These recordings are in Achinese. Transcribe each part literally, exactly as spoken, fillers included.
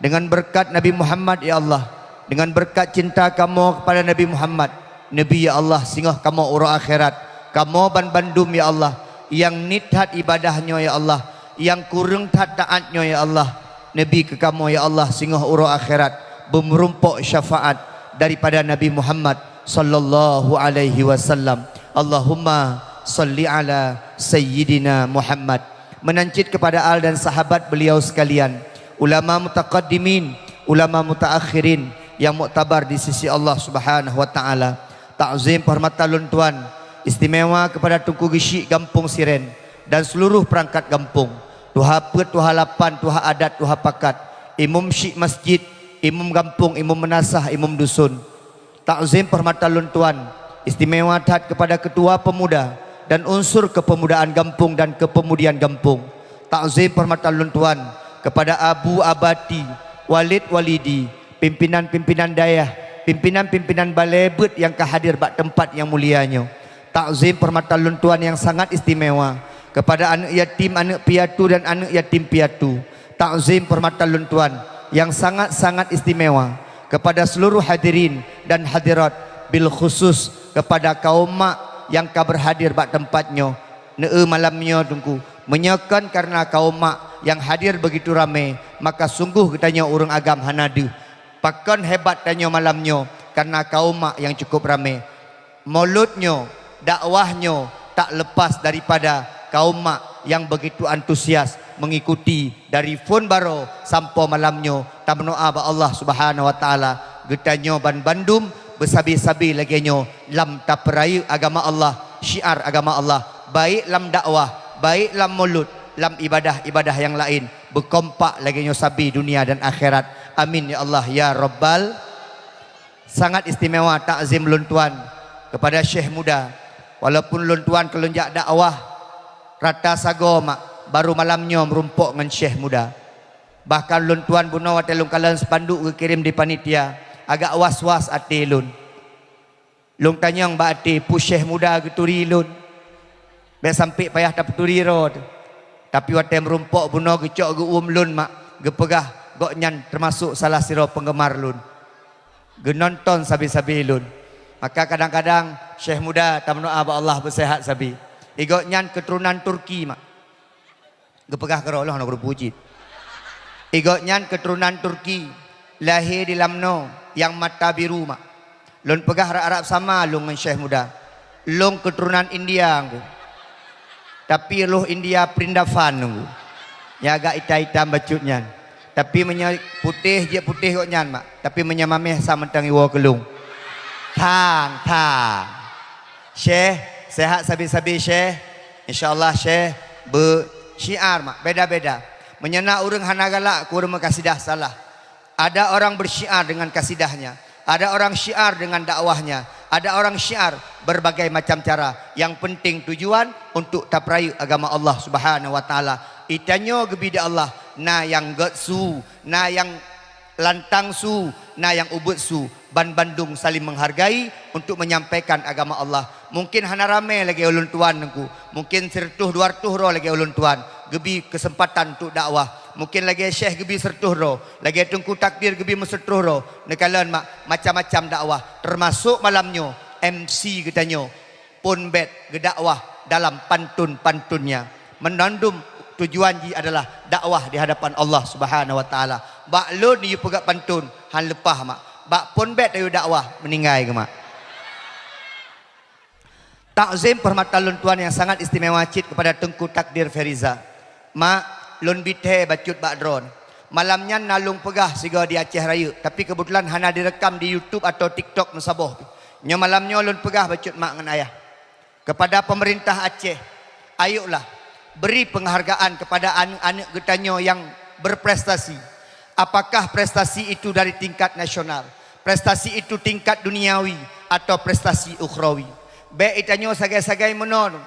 Dengan beureukat Nabi Muhammad, ya Allah, dengan beureukat cinta kamoe keupada Nabi Muhammad, neubi, ya Allah, singoh kamoe uroe akhirat, kamoe banbandum, ya Allah, nyang niet that ibadah nyoe, ya Allah, nyang kureueng that taát nyoe, ya Allah, neubi keu kamoe, ya Allah, singoh uroe akhirat, beumeurumpok syafaat daripada Nabi Muhammad sallallahu alaihi wasallam. Allahumma salli ala Sayyidina Muhammad. Meunan cit keupada al dan sahabat beliau sekalian, ulama mutaqaddimin, ulama mutaakhirin nyang muktabar di sisi Allah Subhanahu wa Taala. Takzim peuhormatan lôn tuan istimewa keupada Teungku Geuchik Gampông Siren dan seluruh peurangkat gampông, tuha peuet, tuha lapan, tuha adat, tuha pakat, imum syik masjid, imum gampông, imum meunasah, imum dusun. Takzim peuhormatan lôn tuan istimewa that keupada keutua peumuda dan unsur keupemudaan gampông dan keupeumudian gampông. Takzim peuhormatan lôn tuan keupada abu, abati, walid, walidi, pimpinan-pimpinan dayah, pimpinan-pimpinan balè beuet nyang ka hadir bak teumpat nyang mulia nyoe. Takzim peuhormatan lôn tuan nyang sangat istimewa keupada aneuëk yatim, aneuëk piatu dan aneuëk yatim piatu. Takzim peuhormatan lôn tuan nyang sangat-sangat istimewa keupada seluruh hadirin dan hadirat, bil khusus keupada kaum mak nyang ka beurhadir bak teumpat nyoe. Neueu malam nyoe Teungku, meunyoe kon kareuna kaum mak nyang hadir beugitu ramé, maka sunggoh geutanyoe ureuëng agam hana deuh. Pakon hebat tanyoe malam nyoe kareuna kaum mak nyang cukup ramé. Mulod nyoe, dakwah nyoe tak lepas daripada kaum mak nyang beugitu antusias meungikuti dari phon baroe sampoe malam nyoe. Tameudoá bak Allah Subhanahu wa Taala geutanyoe banbandum beusabe-sabe lagée nyoe lam tapeurayeuk agama Allah, syiar agama Allah, baik lam dakwah, baik lam mulod, lam ibadah-ibadah nyang laén, beukompak lagée nyoe sabe dunia dan akhirat. Amin ya Allah ya Rabbal. Sangat istimewa takzim lôn tuan keupada Syekh Muda. Walaupun lôn tuan keu lôn jak dakwah rata sagoe mak, baru malam nyoe meurumpok ngon Syekh Muda. Bahkan lôn tuan bunoe watée lôn kalon spanduk geukirém di panitia, agak was-was até lôn. Lôn tanyong bak até, peue Syekh Muda geuturi lôn. Bék sampoe payah tapeuturi droe teuh. Tapi watée meurumpok bunoe geucok geu-uem lôn mak, geupeugah gobnyan teumasok salah sidroe peunggemar lôn. Geunonton sabe-sabe lôn. Maka kadang-kadang Syekh Muda tameudoá bak Allah beuseuhat sabe. Di gobnyan keuturonan Turki mak. Geupeugah keudroe lôn hana geurupu cit. Di gobnyan keuturonan Turki, lahé di Lamno nyang mata biru mak. Lôn peugah rab-rab sama lôn ngon Syekh Muda. Lôn keuturonan India ngku. Tapi roh India Prindavan ngku. Nyang agak itam-itam bacut nyan. Tapi meunyoe putéh jeuet putéh gobnyan mak. Tapi meunyoe maméh sa mantong iwoe keu lôn. Thang, thang. Syekh, seuhat sabe-sabe Syekh. Insya Allah Syekh beusyiar mak, beda-beda. Meunyoe na ureuëng hana galak keu ureuëng meukasidah salah. Ada orang bersyiar dengan kasidahnya, ada orang syiar dengan dakwahnya, ada orang syiar berbagai macam cara. Yang penting tujuan untuk tapeurayeuk agama Allah Subhanahu wa Taala. Di tanyoe geubi di Allah, na nyang göt su, na nyang lantang su, na nyang ubeuet su, banbandum saling menghargai untuk menyampaikan agama Allah. Mungkin hana ramé lagée ulôn tuan Teungku, mungkin sireutôh dua reutôh droe lagée ulôn tuan geubi keuseumpatan untuk dakwah. Mungkin lagée Syekh geubi sireutôh droe, lagée Teungku Takdir geubi meusireutôh droe. Neukalon mak, macam-macam dakwah, teumasok malam nyoe M C geutanyoe. Phon bét geudakwah dalam pantun-pantunnya. Meunandum tujuan jih adalah dakwah di hadapan Allah Subhanahu wa Taala. Bak lôn yue peugah pantun, han leupah mak. Bak phon bét yue dakwah, meuninggai geuh mak. Takzim peuhormatan lôn tuan nyang sangat istimewa cit keupada Teungku Takdir Feriza. Mak, lôn bi thée bacut bak droen. Malam nyan na lôn peugah sigoe di Aceh Rayeuk, tapi keubeutulan hana direkam di YouTube atau TikTok meusaboh. Nyoe malam nyoe lôn peugah bacut mak ngon ayah. Kepada pemerintah Aceh, ayolah, beri penghargaan kepada aneuëk-aneuëk geutanyoe nyang berprestasi. Apakah prestasi itu dari tingkat nasional, prestasi itu tingkat duniawi, atau prestasi ukhrawi? Bék geutanyoe sagai-sagai meunoe.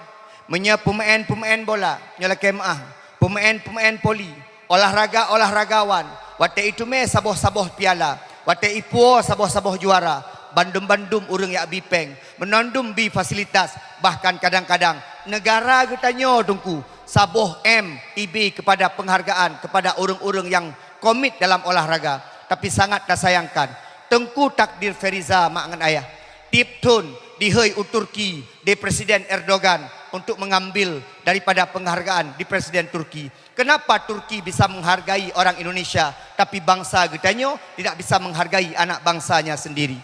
Meunyoe peumaén-peumaén bola, nyoe lakée meuáh, peumaén-peumaén voli, olahraga-olahragawan, watée iteumé saboh-saboh piala, watée ipuwoe saboh-saboh juara, bandum-bandum ureuëng jak bi péng, meunandum bi fasilitas, bahkan kadang-kadang neugara geutanyoe Teungku saboh M ibi keupada peunghargaan keupada ureuëng-ureuëng nyang komit dalam olahraga, tapi sangat tasayangkan, Teungku Takdir Feriza, mak ngon ayah, tiep thon dihôi u Turki di Presiden Erdogan untuk mengambil daripada penghargaan di Presiden Turki. Kenapa Turki bisa menghargai orang Indonesia, tapi bangsa geutanyoe tidak bisa menghargai anak bangsanya sendiri?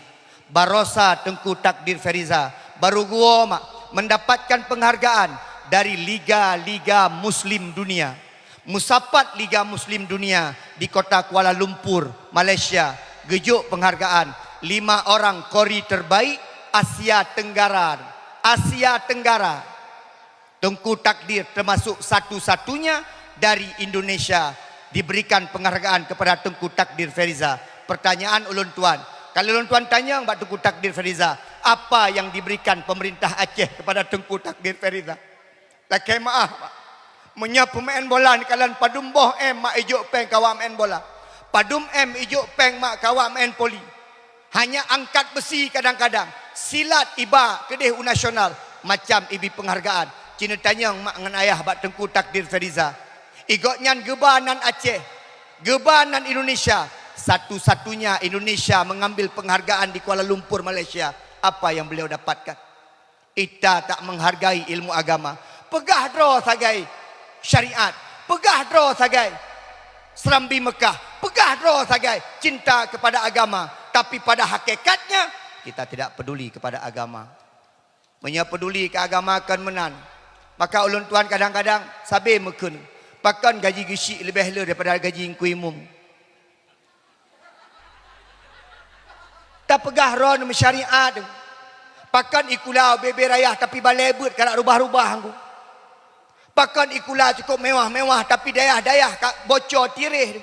Barosa Teungku Takdir Feriza baru geuwoe mak mendapatkan penghargaan dari liga-liga Muslim dunia. Musapat Liga Muslim Dunia di kota Kuala Lumpur, Malaysia, geujok penghargaan lima orang kori terbaik Asia Tenggara. Asia Tenggara. Teungku Takdir termasuk satu-satunya dari Indonesia diberikan penghargaan kepada Teungku Takdir Feriza. Pertanyaan ulôn tuan, kalau ulôn tuan tanyong bak Teungku Takdir Feriza, apa yang diberikan pemerintah Aceh kepada Teungku Takdir Feriza? Lakée meuáh, Mak. Meunyoe peumaén bola neukalon padum boh M mak ijok péng kawak maén bola. Padum M ijok péng mak kawak maén poli. Hanya angkat besi kadang-kadang. Silat iba keudeh u nasional. Macam ibi penghargaan. Cina tanyong mak ngon ayah bak Teungku Takdir Feriza. Igok nyan geuba nan Aceh. Geuba nan Indonesia. Satu-satunya Indonesia mengambil penghargaan di Kuala Lumpur, Malaysia. Apa yang beliau dapatkan? Ita tak menghargai ilmu agama. Peugah droe sagai syariat. Peugah droe sagai serambi Mekah. Peugah droe sagai cinta kepada agama. Tapi pada hakikatnya, kita tidak peduli kepada agama. Meunyoe peduli ke agama kon meunan, maka ulôn tuan kadang-kadang sabe meukheun, pakon gaji geuchik leubeh le daripada gaji Teungku Imum. Tapeugah droe meusyariat. Pakon ikula bebe rayah tapi balée beuet ka rubah-rubah ngku. Pakon ikula cukup mewah-mewah tapi dayah-dayah ka bocor tireh.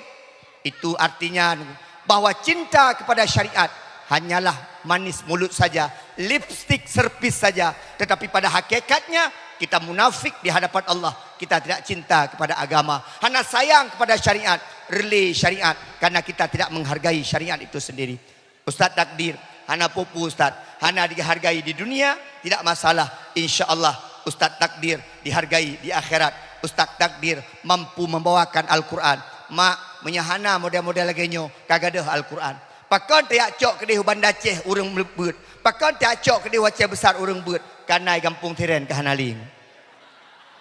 Itu artinya bahwa cinta kepada syariat hanyalah manis mulut saja, lipstik serpis saja, tetapi pada hakikatnya kita munafik di hadapan Allah. Kita tidak cinta kepada agama, hana sayang kepada syariat, rele syariat, karena kita tidak menghargai syariat itu sendiri. Ustaz Takdir, hana peue-peue Ustaz, hana dihargai di dunia, tidak masalah. Insya Allah Ustaz Takdir dihargai di akhirat. Ustaz Takdir mampu membawakan Al-Quran. Mak, meunyoe hana model-model lagée nyoe, ka gadôh Al-Quran. Pakon tajak cok keudeh u Banda Aceh ureuëng beuet? Pakon tajak cok keudeh u Aceh Besar ureuëng beuet? Kana i gampông Tiren ka hana lé.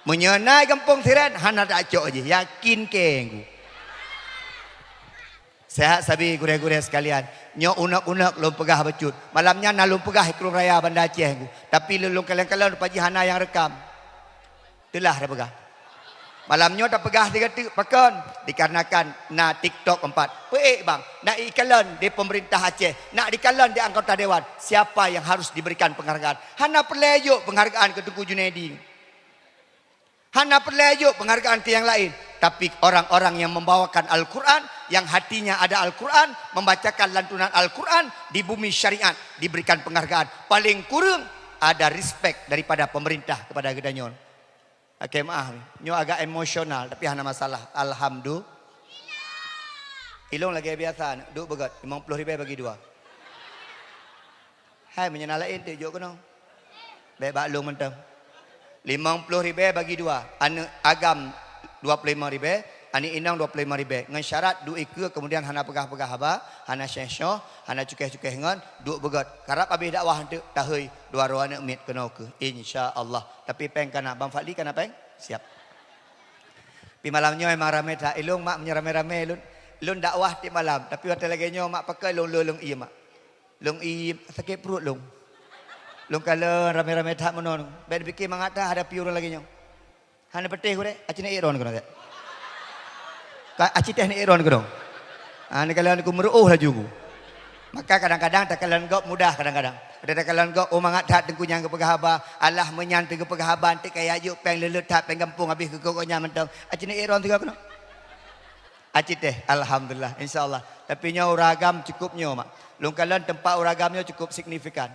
Meunyoe na i gampông Tiren, hana tajak cok jih. Yakin keu Teungku. Sehat sabe gurée-gurée sekalian. Nyoe unek-unek lôn peugah bacut. Malam nyan na lôn peugah i Krueng Raya Banda Aceh Teungku. Tapi lôn, lôn kalon-kalon rupa jih hana nyang rekam. Teulah tapeugah. Malam nyoe tapeugah sigoe teuk, pakon? Dikarenakan na TikTok empat. Peuék bang, na ikalon di pemerintah Aceh, na dikalon di anggota dewan. Siapa yang harus diberikan penghargaan? Hana peureulée jok penghargaan keu Teungku Junaidi. Hana peureulée jok penghargaan keu nyang laén, tapi orang-orang yang membawakan Al-Quran, yang hatinya ada Al-Quran, membacakan lantunan Al-Quran di bumi syariat, diberikan penghargaan. Paling kureueng ada respect daripada pemerintah kepada geutanyoe. Oke, maaf, nyoe agak emosional, tapi hana masalah. Alhamdulillah. Ilong lagée biasa, duek beugét, limong ploh ribée bagi dua. Hai, meunyoe na laén teuk jok keunoe. Bék bak lôn mantong. Limong ploh ribée bagi dua, aneuk agam dua ploh limong ribée, aneuk inong dua ploh limong ribée. Ngon syarat duek ikeue, kemudian hana peugah-peugah haba, hana syeh-syoh, hana cukéh-cukéh ngon, duek beugét. Karab abéh dakwah teuk tahôi dua droe aneuk miet keunoe keuh, insya Allah. Tapi péng kana, Bang Fadli kana péng? Siap. Pi malam nyoe memang ramé that. Ilong mak meunyoe ramé-ramé lôn, lôn dakwah tiep malam. Tapi watée lagée nyoe mak pakon lôn lôn lôn ié mak. Lôn ié sakét pruet lôn. Lôn kalon ramé-ramé that meunoe. Bék neupike mangat that hadapi ureuëng lagée nyoe. Hana patéh gurée, aci na iron keunoe. Ka aci teh na iron keunoe. Ha, neukalon ku meureuoh laju ku. Maka kadang-kadang takalon gob mudah kadang-kadang. Ada takalon gob, oh mangat that teungku nyang geupeugah haba, alah meunyan teungku peugah haba, teuk kaya juk péng leuleut that péng gampông habéh keu gobnyan mantong. Aci na iron tiga keunoe. Aci teh, alhamdulillah, insya Allah. Tapi nyoe ureuëng agam cukup nyoe mak. Lôn kalon teumpat ureuëng agam nyoe cukup signifikan.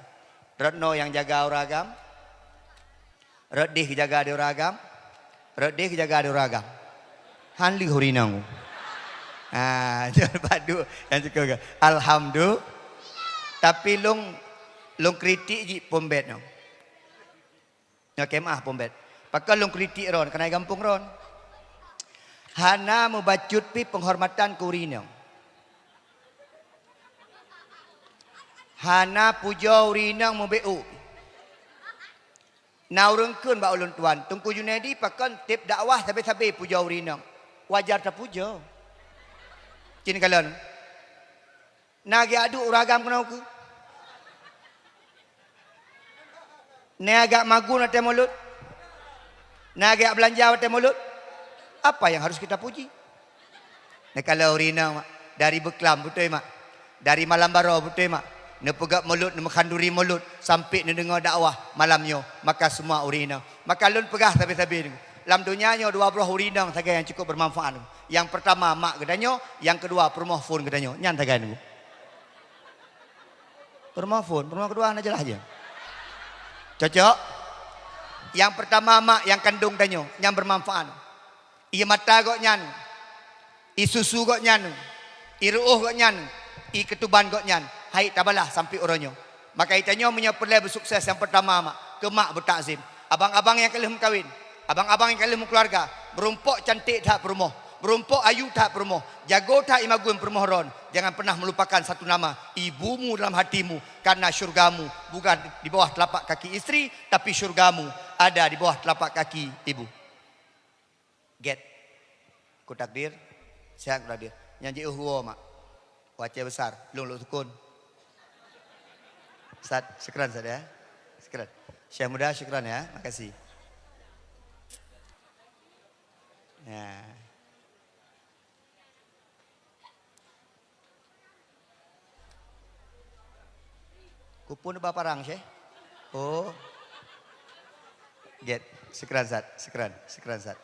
Retno nyang jaga ureuëng agam. Rot deh jaga di ureuëng agam. Rot deh jaga di ureuëng agam. Han lheueh ureuëng inong. Ha, nyoe bak duek nyang cukup ke. Alhamdulillah. Tapi lôn, lôn kritik jih Pom Bet nyoe. Nyoe kemah Pom Bet. Pakon lôn kritik ron, keuhai gampông ron. Hana mubacut pih peunghormatan keu ureueng inong. Hana pujoe ureueng inong mubacut pih. Na ureueng kheun bak ulôn tuan, "Teungku Junaidi pakon tiep dakwah sabe-sabe pujoe ureueng inong?" Wajar tapujoe. Cit kalon. Na geujak duek ureueng agam keunoe keuh? Na geujak magun watée mulod? Na geujak beulanja watée mulod? Apa yang harus kita puji? Neukalon ureueng inong, mak, dari beuklam beutôi, mak, dari malam baroe beutôi, mak, neupeugét mulod, neumeukhaduri mulod sampai neudeungoe dakwah malam nyoe, maka semua ureueng inong. Maka lôn peugah sabe-sabe nyoe, lam donya nyoe dua broh ureueng inong sagai nyang cukup bermanfaat. Nyang pertama mak geutanyoe, nyang keudua peurumoh phon geutanyoe. Nyan sagai nyoe. Peurumoh phon, peurumoh keudua hana jeulaih jih. Cocok? Nyang pertama mak nyang kandong tanyoe, nyang bermanfaat. Ie mata gobnyan, ie susu gobnyan, ie reuôh gobnyan, ie keutuban gobnyan, hai tabalah sampoe uroe nyoe. Maka geutanyoe meunyoe peureulée beusukses nyang pertama mak, keu mak beutakzim. Abang-abang nyang ka lheueh meukawen, abang-abang nyang ka lheueh meukeuluwarga, meurumpok cantik that peurumoh, meurumpok ayu that peurumoh, jago that imagun peurumoh ron, jangan pernah meulupakan satu nama, ibumu dalam hatimu, karena syurgamu bukan di bawah telapak kaki istri, tapi syurgamu ada di bawah telapak kaki ibu. Gét. Ku takdir, sehat ku takdir. Nyang jiôh woe mak. Wacée besar, lôn lôn sukon. Sat, syukran sat ya. Syukran. Syekh Muda, syukran ya. Makasih. Ya. Kupun ba parang, Syekh? Oh. Gét. Syukran, Sat. Syukran. Syukran, Sat.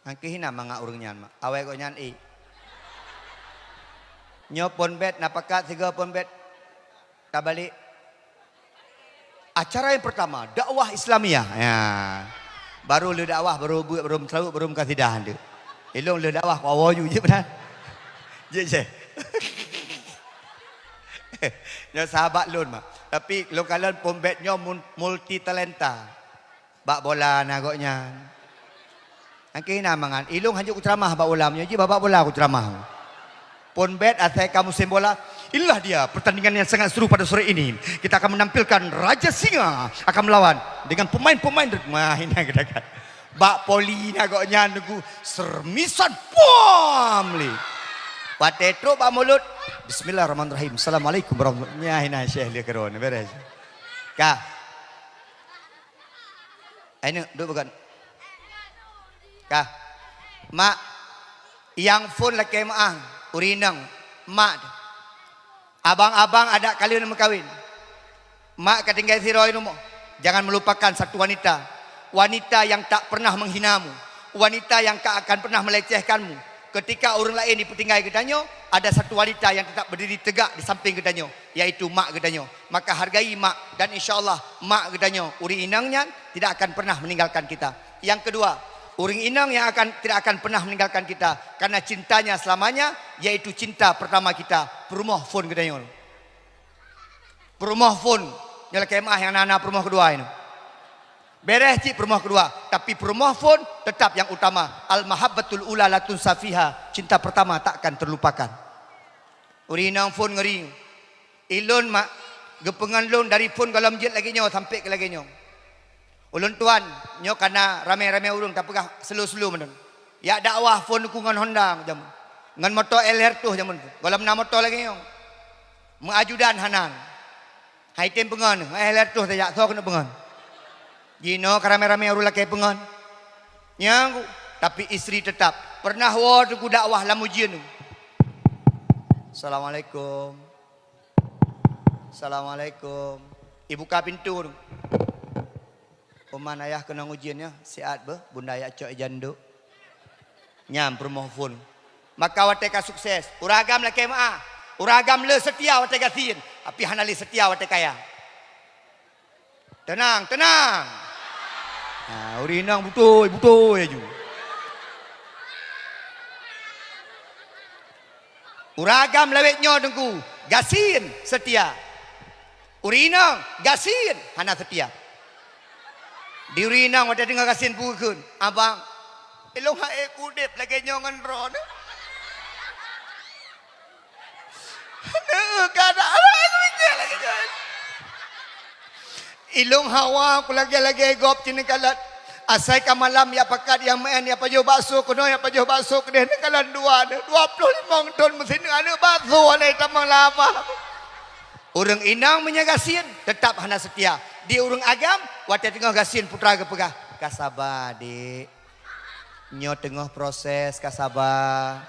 Angkeuh hina mangat ureueng nyan, mak. Awai gobnyan, eh. Nyoe phon bét, na pakat sigoe phon bét. Tabalek. Acara yang pertama, dakwah Islamiyah. Ya. Baru lheueh dakwah, baru buet, baru meuseulaweuet, baru meukasideh tu. Ilôn lheueh dakwah, ku awoe ju jeuet meunan. Jeuet, jeuet. Nyoe sahabat lôn, mak. Tapi lôn kalon phon bét nyoe mun-, multi talenta. Bak bola na gobnyan. Angkeuh hina mangat. Ilôn hanjeuet kuceuramah bak bola, meunyoe jih bak bola kuceuramah. Phon bét asai ka musim bola. Inilah dia pertandingan yang sangat seru pada sore ini. Kita akan menampilkan Raja Singa akan melawan dengan pemain-pemain. Wah, hina geudakan. Bak poli na gobnyan nunggu sermisan pom lé. Watée trok bak mulod, "Bismillahirrahmanirrahim. Assalamualaikum warahmatullahi." Nyan hina Syekh lé keudroe, beres. Ka. Hai neuk, duek beugon. Ka. Mak, nyang phon lakée meu'ah, ureueng inong, mak. Abang-abang adak ka lheueh meukawen. Mak ka tinggai sidroe rumoh. Jangan melupakan satu wanita. Wanita yang tak pernah menghinamu. Wanita yang tak akan pernah melecehkanmu. Ketika ureueng laén jipeutinggai geutanyoe, ada satu wanita yang tetap berdiri tegak di samping geutanyoe, yaitu mak geutanyoe. Maka hargai mak dan insya Allah mak geutanyoe, ureueng inong nyan tidak akan pernah meninggalkan kita. Yang kedua, ureueng inong yang akan, tidak akan pernah meninggalkan kita karena cintanya selamanya, yaitu cinta pertama kita, peurumoh phon geutanyoe. Peurumoh phon, nyoe lakée meu'ah nyang na, na peurumoh keudua nyoe. Beres cit peurumoh keudua, tapi peurumoh phon tetap yang utama. Al-mahabbatul ula la tunsa fiha, cinta pertama tak akan terlupakan. Ureueng inong phon ngeuri. Ilôn mak, geupeungon lôn dari phon gohlom jeuet lagée nyoe sampoe keu lagée nyoe. Ulôn tuan, nyoe ka na ramé-ramé ureueng tapeugah slow-slow meunan. Jak dakwah phon Teungku ngon Honda jameun. Ngon moto L R tuh jameun. Gohlom na moto lagée nyoe. Meuajudan hana. Hai tem peungon, L R tuh tajak soe keuneuk peungon. Jinoe ka ramé-ramé ureueng lakée peungon. Nyang, tapi istri tetap. Pernah woe Teungku dakwah lam ujeuen. Assalamualaikum. Assalamualaikum. Ibuka pintoe. Uman ayah keunong ujeuen nyoe, siat beuh, bunda jak cok ijan duek. Nyan peurumoh phon. Maka watée ka sukses, ureueng agam lakée meu'ah. Ureueng agam le seutia watée gasien, tapi hana le seutia watée kaya. Teunang, teunang. Ha, ureueng inong beutôi, beutôi aju. Ureueng agam lawét nyoe Teungku, gasien seutia. Ureuëng inong gasien hana seutia. Di ureuëng inong watée teungoh gasien peue geukheun, "Abang, ilong han ék udeb lagée nyoe ngon droeneuh." Aneuk ka ada alah, aku ingat lagée nyan. Ilong hawa ku lagée-lagée gob cit neukalon. Asai ka malam ya pakat ya meu'en ya pajoh bakso keunoe ya pajoh bakso keudeh neukalon dua, dua ploh limong thon meusineuk aneuk bakso alai tamong lama. Ureuëng inong meunyoe gasien, teutap hana seutia. Di ureuëng agam, watée teungoh gasien putra geupeugah, "Ka saba, Dek." Nyoe teungoh proses, ka saba.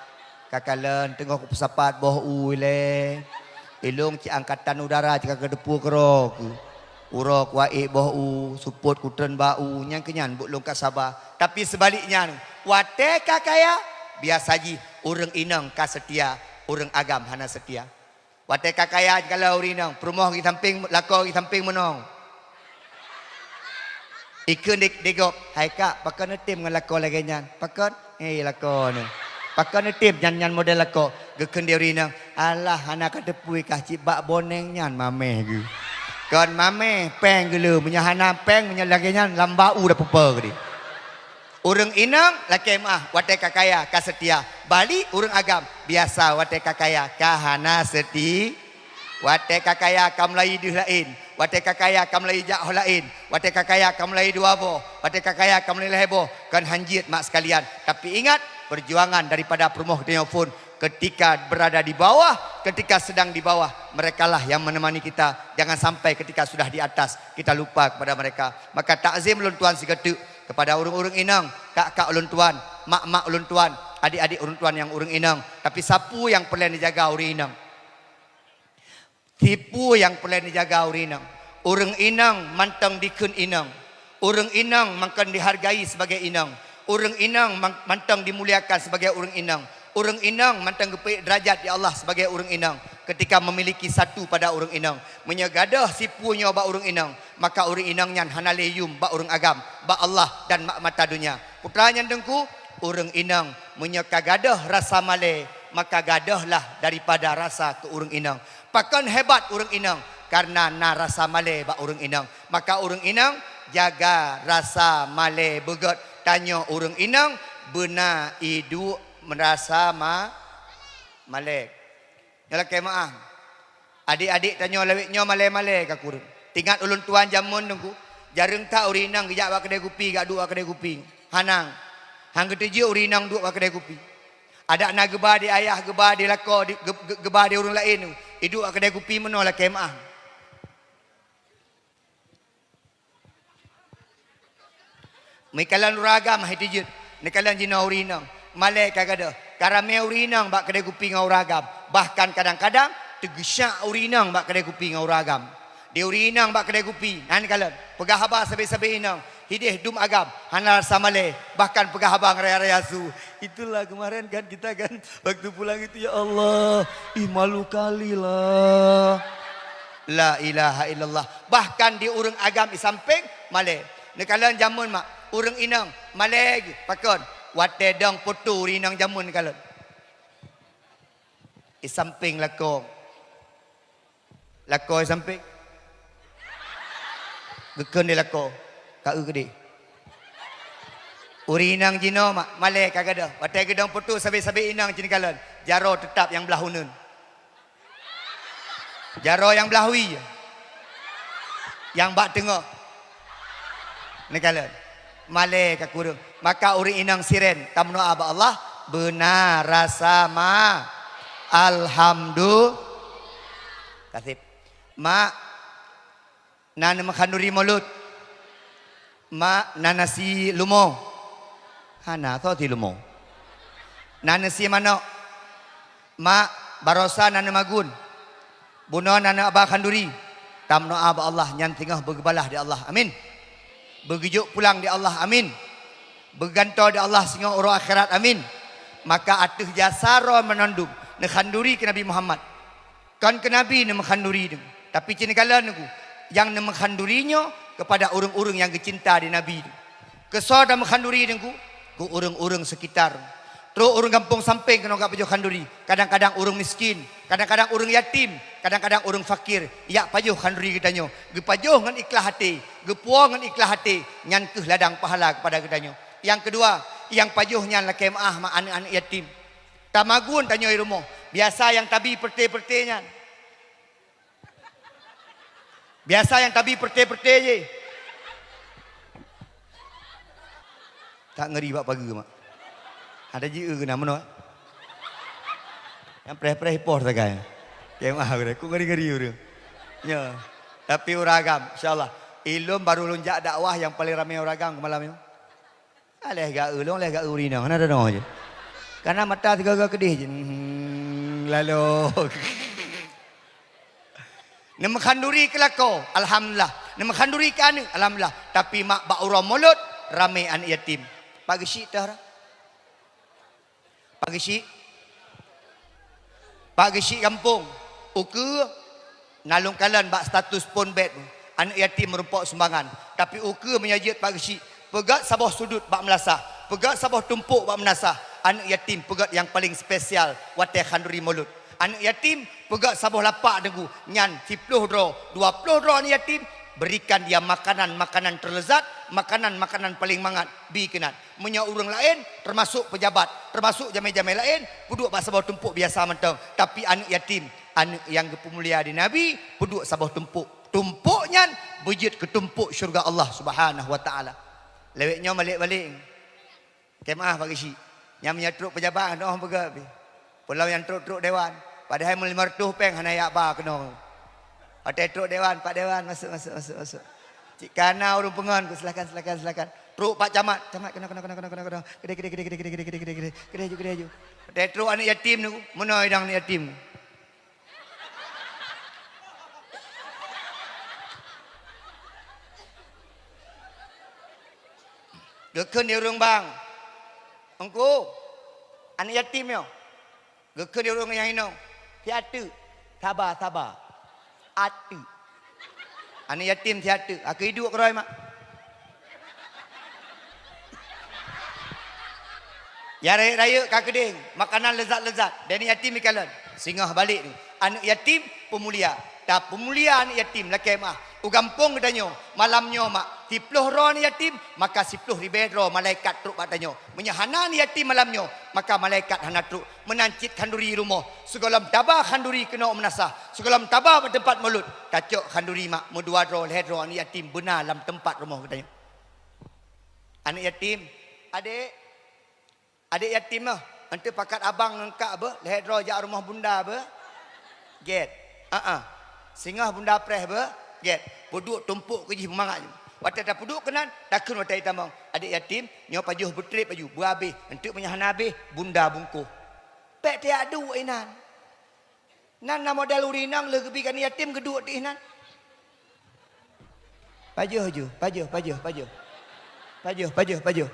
Ka kalon teungoh kupeusapat boh u ilée. Ilong cit angkatan udara cit ka keudeupu keudroe keuh. Uroe kuaék boh u, seupôt kutreun bak u, nyang keu nyan buet lôn ka saba. Tapi seubaliknya, watée ka kaya, biasa jih ureuëng inong ka seutia, ureuëng agam hana seutia. Watée ka kaya, kalau ureuëng inong, peurumoh di sampéng, lakoe di sampéng meunoe. Ikheun di, di gob, "Hai kak, pakon neutem ngon lakoe lagée nyan? Pakon? Hei lakoe nyoe. Pakon neutem nyan, nyan model lakoe?" Geukheun di ureuëng inong, "Alah, hana ka teupui kah cit bak boneng nyan mameh geuh." Kon mameh, péng geuleu, meunyoe hana péng, meunyoe lagée nyan lam bak u dah pupe geude. Ureuëng inong lakée meu'ah watée ka kaya ka seutia. Balik ureuëng agam biasa watée ka kaya ka hana seuti. Watée ka kaya ka meulai deuh laén, watée ka kaya ka meulai jak ho laén, watée ka kaya ka meulai dua boh, watée ka kaya ka meulai lhée boh, kon hanjeuet mak sekalian. Tapi ingat, perjuangan daripada peurumoh geutanyoe phon ketika berada di bawah, ketika sedang di bawah, merekalah yang menemani kita. Jangan sampai ketika sudah di atas, kita lupa kepada mereka. Maka takzim lôn tuan sigoe teuk kepada ureuëng-ureuëng inong, kak-kak ulôn tuan, mak-mak ulôn tuan, adik-adik ulôn tuan nyang ureuëng inong. Tapi sapeue nyang peureulée neujaga ureuëng inong? Sapeue nyang peureulée neujaga ureuëng inong? Ureuëng inong mantong dikheun inong. Ureuëng inong mantong dihargai sebagai inong. Ureuëng inong man-, mantong dimuliakan sebagai ureuëng inong. Ureuëng inong mantong geupeuék deurajat di Allah sebagai ureuëng inong ketika memiliki satu pada ureuëng inong. Meunyoe gadôh sapeue nyoe bak ureuëng inong, maka ureuëng inong nyan hana lé yum bak ureuëng agam, bak Allah dan bak mata donya. Putra nyan teungku, ureuëng inong meunyoe ka gadôh rasa malée, maka gadôhlah daripada rasa keu ureuëng inong. Pakon hebat ureuëng inong? Karena na rasa malée bak ureuëng inong. Maka ureuëng inong jaga rasa malée beugét. Tanyoe ureuëng inong beuna iduek meurasa ma-, malée. Nyoe lakée meu'ah. Adik-adik tanyoe lawét nyoe malée-malée ka kureueng. Teuingat ulôn tuan jameun teungku, jareueng that ureuëng inong geujak bak keudée kupi, geuduek bak keudée kupi. Hana. Han geuteujeuet ureuëng inong duek bak keudée kupi. Adak na geuba di ayah, geuba di lakoe, di, geu-, geu-, geuba di ureuëng laén, iduek bak keudée kupi meunoe lakée meu'ah. Meukalon ureuëng agam hai teujeuet, neukalon jinoe ureuëng inong. Malée ka gadôh, ka ramé ureuëng inong bak keudée kupi ngon ureuëng agam. Bahkan kadang-kadang teugeusyak ureuëng inong bak keudée kupi ngon ureuëng agam. Di ureuëng inong bak keudée kupi, na neukalon, peugah haba sabe-sabe inong, hideh dum agam, hana rasa malée, bahkan peugah haba ngon raya-raya su. Itulah kemarin kan kita kan, waktu pulang itu, ya Allah, ih malu kali lah. La ilaha illallah. Bahkan di ureuëng agam di sampéng malée. Neukalon jameun mak, ureuëng inong malée geuh. Pakon? Watée dong poto ureuëng inong jameun neukalon. Di sampéng lakoe. Lakoe di sampéng. Geukheun di lakoe. Ka eu keudeh. Ureuëng inong jinoe mak, malée ka gadôh. Watée geudong poto sabe-sabe inong cit neukalon. Jaroe teutap nyang blah uneuen. Jaroe nyang blah wie. Nyang bak teungoh. Neukalon. Malée ka kureueng. Maka ureuëng inong sirén tameudoá bak Allah, beuna rasa ma-, alhamdu-, kaseb. Mak, na neumeukanuri mulod. Mak, na nasi lumo. Hana, soe si lumo. Na nasi manok. Mak, barosa na neumagun. Bunoe na neuaba khanduri. Tameudoá bak Allah nyan singoh beugeubalah di Allah. Amin. Beugeujok pulang di Allah. Amin. Beugantoe di Allah singoh uroe akhirat. Amin. Maka ateueh jasa droe meunandum neukhanduri keu Nabi Muhammad. Kon keu Nabi neumeukanuri deungon. Tapi cit neukalon neuku, nyang neumeukanuri nyoe keupada ureuëng-ureuëng nyang geucinta di Nabi deungon. Keusoe tameukanduri deungon, keu ureuëng-ureuëng seukitar. Trok ureuëng gampông sampéng keunoe jak pajoh khanduri. Kadang-kadang ureuëng miskin, kadang-kadang ureuëng yatim, kadang-kadang ureuëng fakir. Jak pajoh khanduri geutanyoe. Geupajoh ngon ikhlaih até, geupuwoe ngon ikhlaih até, nyan kheueh ladang pahala keupada geutanyoe. Nyang keudua, nyang pajoh nyan lakée meuáh mak aneuëk-aneuëk yatim. Tamagun tanyoe i rumoh, biasa nyang tabi peureté-peureté nyan. Biasa nyang tabi peureté-peureté jih. Tak ngeri bak pageue, mak. Ada jieu keunan meunoe. Nyang preh-preh ipoh sagai. Kemah udah, ku ngeri-ngeri udah. Ya. Tapi uragam, insyaallah. Ilôn baru lôn jak dakwah nyang paling ramé uragam keu malam nyoe. Aléh gak ulông, aléh gak urina, hana ada noh je. Karena mata tiga-tiga kedih je. Hmm, lalu. Neumeuhan duri keu lakoe, alhamdulillah. Neumeuhan duri keu aneuk, alhamdulillah. Tapi mak bak uroe mulod, ramé aneuk yatim. Pak geusyik tah. Pak geusyik. Pak geusyik gampông. Ukeue na lôn kalon bak status phone bed. Aneuk yatim meurumpok sumbangan. Tapi ukeue meunyoe jeuet pak geusyik. Peugét saboh sudut bak meulasah. Peugét saboh tumpok bak meulasah. Aneuk yatim peugét nyang paleng spesial watée khanduri mulod. Aneuk yatim peugét saboh lapak deungon nyan siploh droe, dua ploh droe aneuk yatim, berikan dia makanan-makanan terlezat, makanan-makanan paleng mangat, bi keunan. Meunyoe ureuëng laén, teumasok peujabat, teumasok jamé-jamé laén, peuduek bak saboh tumpok biasa mantong. Tapi aneuk yatim, aneuk nyang geupeumulia di Nabi, peuduek saboh tumpok. Tumpok nyan beujeuet keu tumpok syeuruga Allah Subhanahu wa Taala. Lewat nyoe balek-balek. Kemah bagi syik. Nyang meunyoe trok peujabat, hana peugah pih. Pulau nyang trok-trok dewan. Padahai meulima reutôh péng hana jak ba keunoe. Watée trok dewan, Pak Dewan, masuk, masuk, masuk, masuk. Cit kana ureuëng peungon, ku silakan, silakan, silakan. Trok Pak Camat, Camat keunoe, keunoe, keunoe, keunoe, keunoe, keunoe. Gede, gede, gede, gede, gede, gede, gede, gede. Gede ju, gede ju. Watée trok aneuk yatim tu, meunoe idang aneuk yatim. Geukheun di ureuëng bang, "Engku, aneuk yatim nyoe." Geukheun di ureuëng nyang inong, "Siat teuk, saba, saba." Ateuk. Aneuk yatim siat teuk, akeue iduek keudroe mak. Ya rayeuk-rayeuk ka keudeng, makanan lezat-lezat, dan yatim ikalon. Singoh balek tu. Aneuk yatim peumulia. Tapeumulia aneuk yatim lakée meuáh. U gampông geutanyoe, malam nyoe mak, siploh droe aneuk yatim, maka siploh ribée droe malaikat trok bak tanyoe. Meunyoe hana aneuk yatim malam nyoe, maka malaikat hana trok. Meunan cit khanduri rumoh. Sigohlom taba khanduri keunoe meunasah. Sigohlom taba bak teumpat mulod. Tacok khanduri mak, meudua droe, lhée droe aneuk yatim beuna lam teumpat rumoh geutanyoe. Aneuk yatim, adek, Adek yatim nyoe, eunteuk pakat abang ngon kak beuh, lhée droe jak rumoh bunda beuh. Gét. Heeh. Singoh bunda preh beuh, gét. Peuduek tumpok keu jih beumangat. Watée tapeuduek keunan, takheun watée itamong. Adek yatim, nyoe pajoh beutreb baju, beuabéh. Eunteuk meunyoe hana abéh, bunda bungkôh. Pék tiak duek inan. Nan na model ureuëng inong lheueh geubi keu aneuk yatim geuduek teuh nan. Pajoh ju, pajoh, pajoh, pajoh. Pajoh, pajoh, pajoh.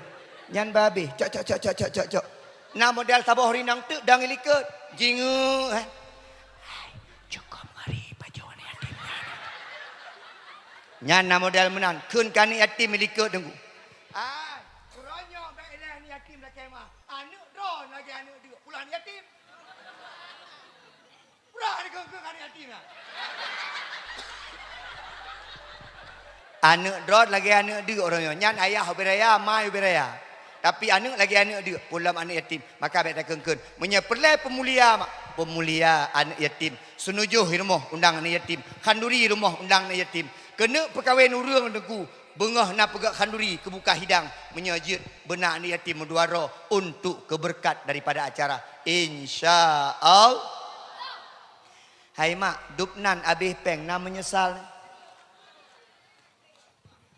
Nyan babéh, cok, cok, cok. Na model saboh ureuëng inong teuk dong i likot. Jingeuk, eh. Hai, cukup ngeri pajoh aneuk yatim nyan. Nyan na model meunan, kheun keu aneuk yatim i likot teungku. Ai, uroe nyoe bèk ilèe aneuk yatim lakèe meuah. Aneuk droe lagèe aneuk deuk, pula aneuk yatim. Pura dikeue-keue keu aneuk yatim nyan. Aneuk droe lagèe aneuk deuk uroe nyoe. Nyan ayah ubé raya, ma ubé raya. Tapi aneuk lagèe aneuk deuk, peulom aneuk yatim. Maka bèk takheun-kheun. Meunyoe peureulèe peumulia mak, peumulia aneuk yatim. Seunujoh i rumoh undang aneuk yatim. Khanduri i rumoh undang aneuk yatim. Keuneuk peukawen ureueng teungku, beungoh na peugöt khanduri keu buka hidang, meunyoe jeuet beuna aneuk yatim meudua droe untuk keubeureukat daripada acara. Insya Allah. Hai mak, dub nan abéh pèng na meunyeusal.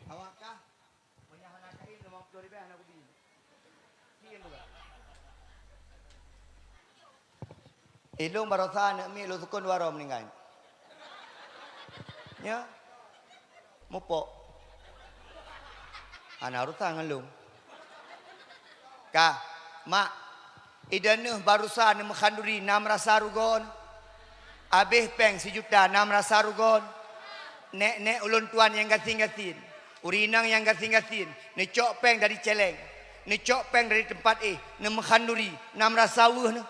Awak kah? Meunyoe hana kain, limong ploh ribèe hana kubi. Ilôn barosa aneuk miet lôn sukon dua droe meuninggai. Nyo. Mupok. Hana urusan ngon lôn. Ka, mak, ideh neuh barosa aneuk meukhanduri na meurasa rugoe. Abéh pèng sijuta na meurasa rugoe. Nèk-nèk ulôn tuan nyang gasien-gasien, ureueng inong nyang gasien-gasien, neucok pèng dari cèlèng. Neucok péng dari teumpat éh, neumeuhan duri, na meurasa weueh neuh.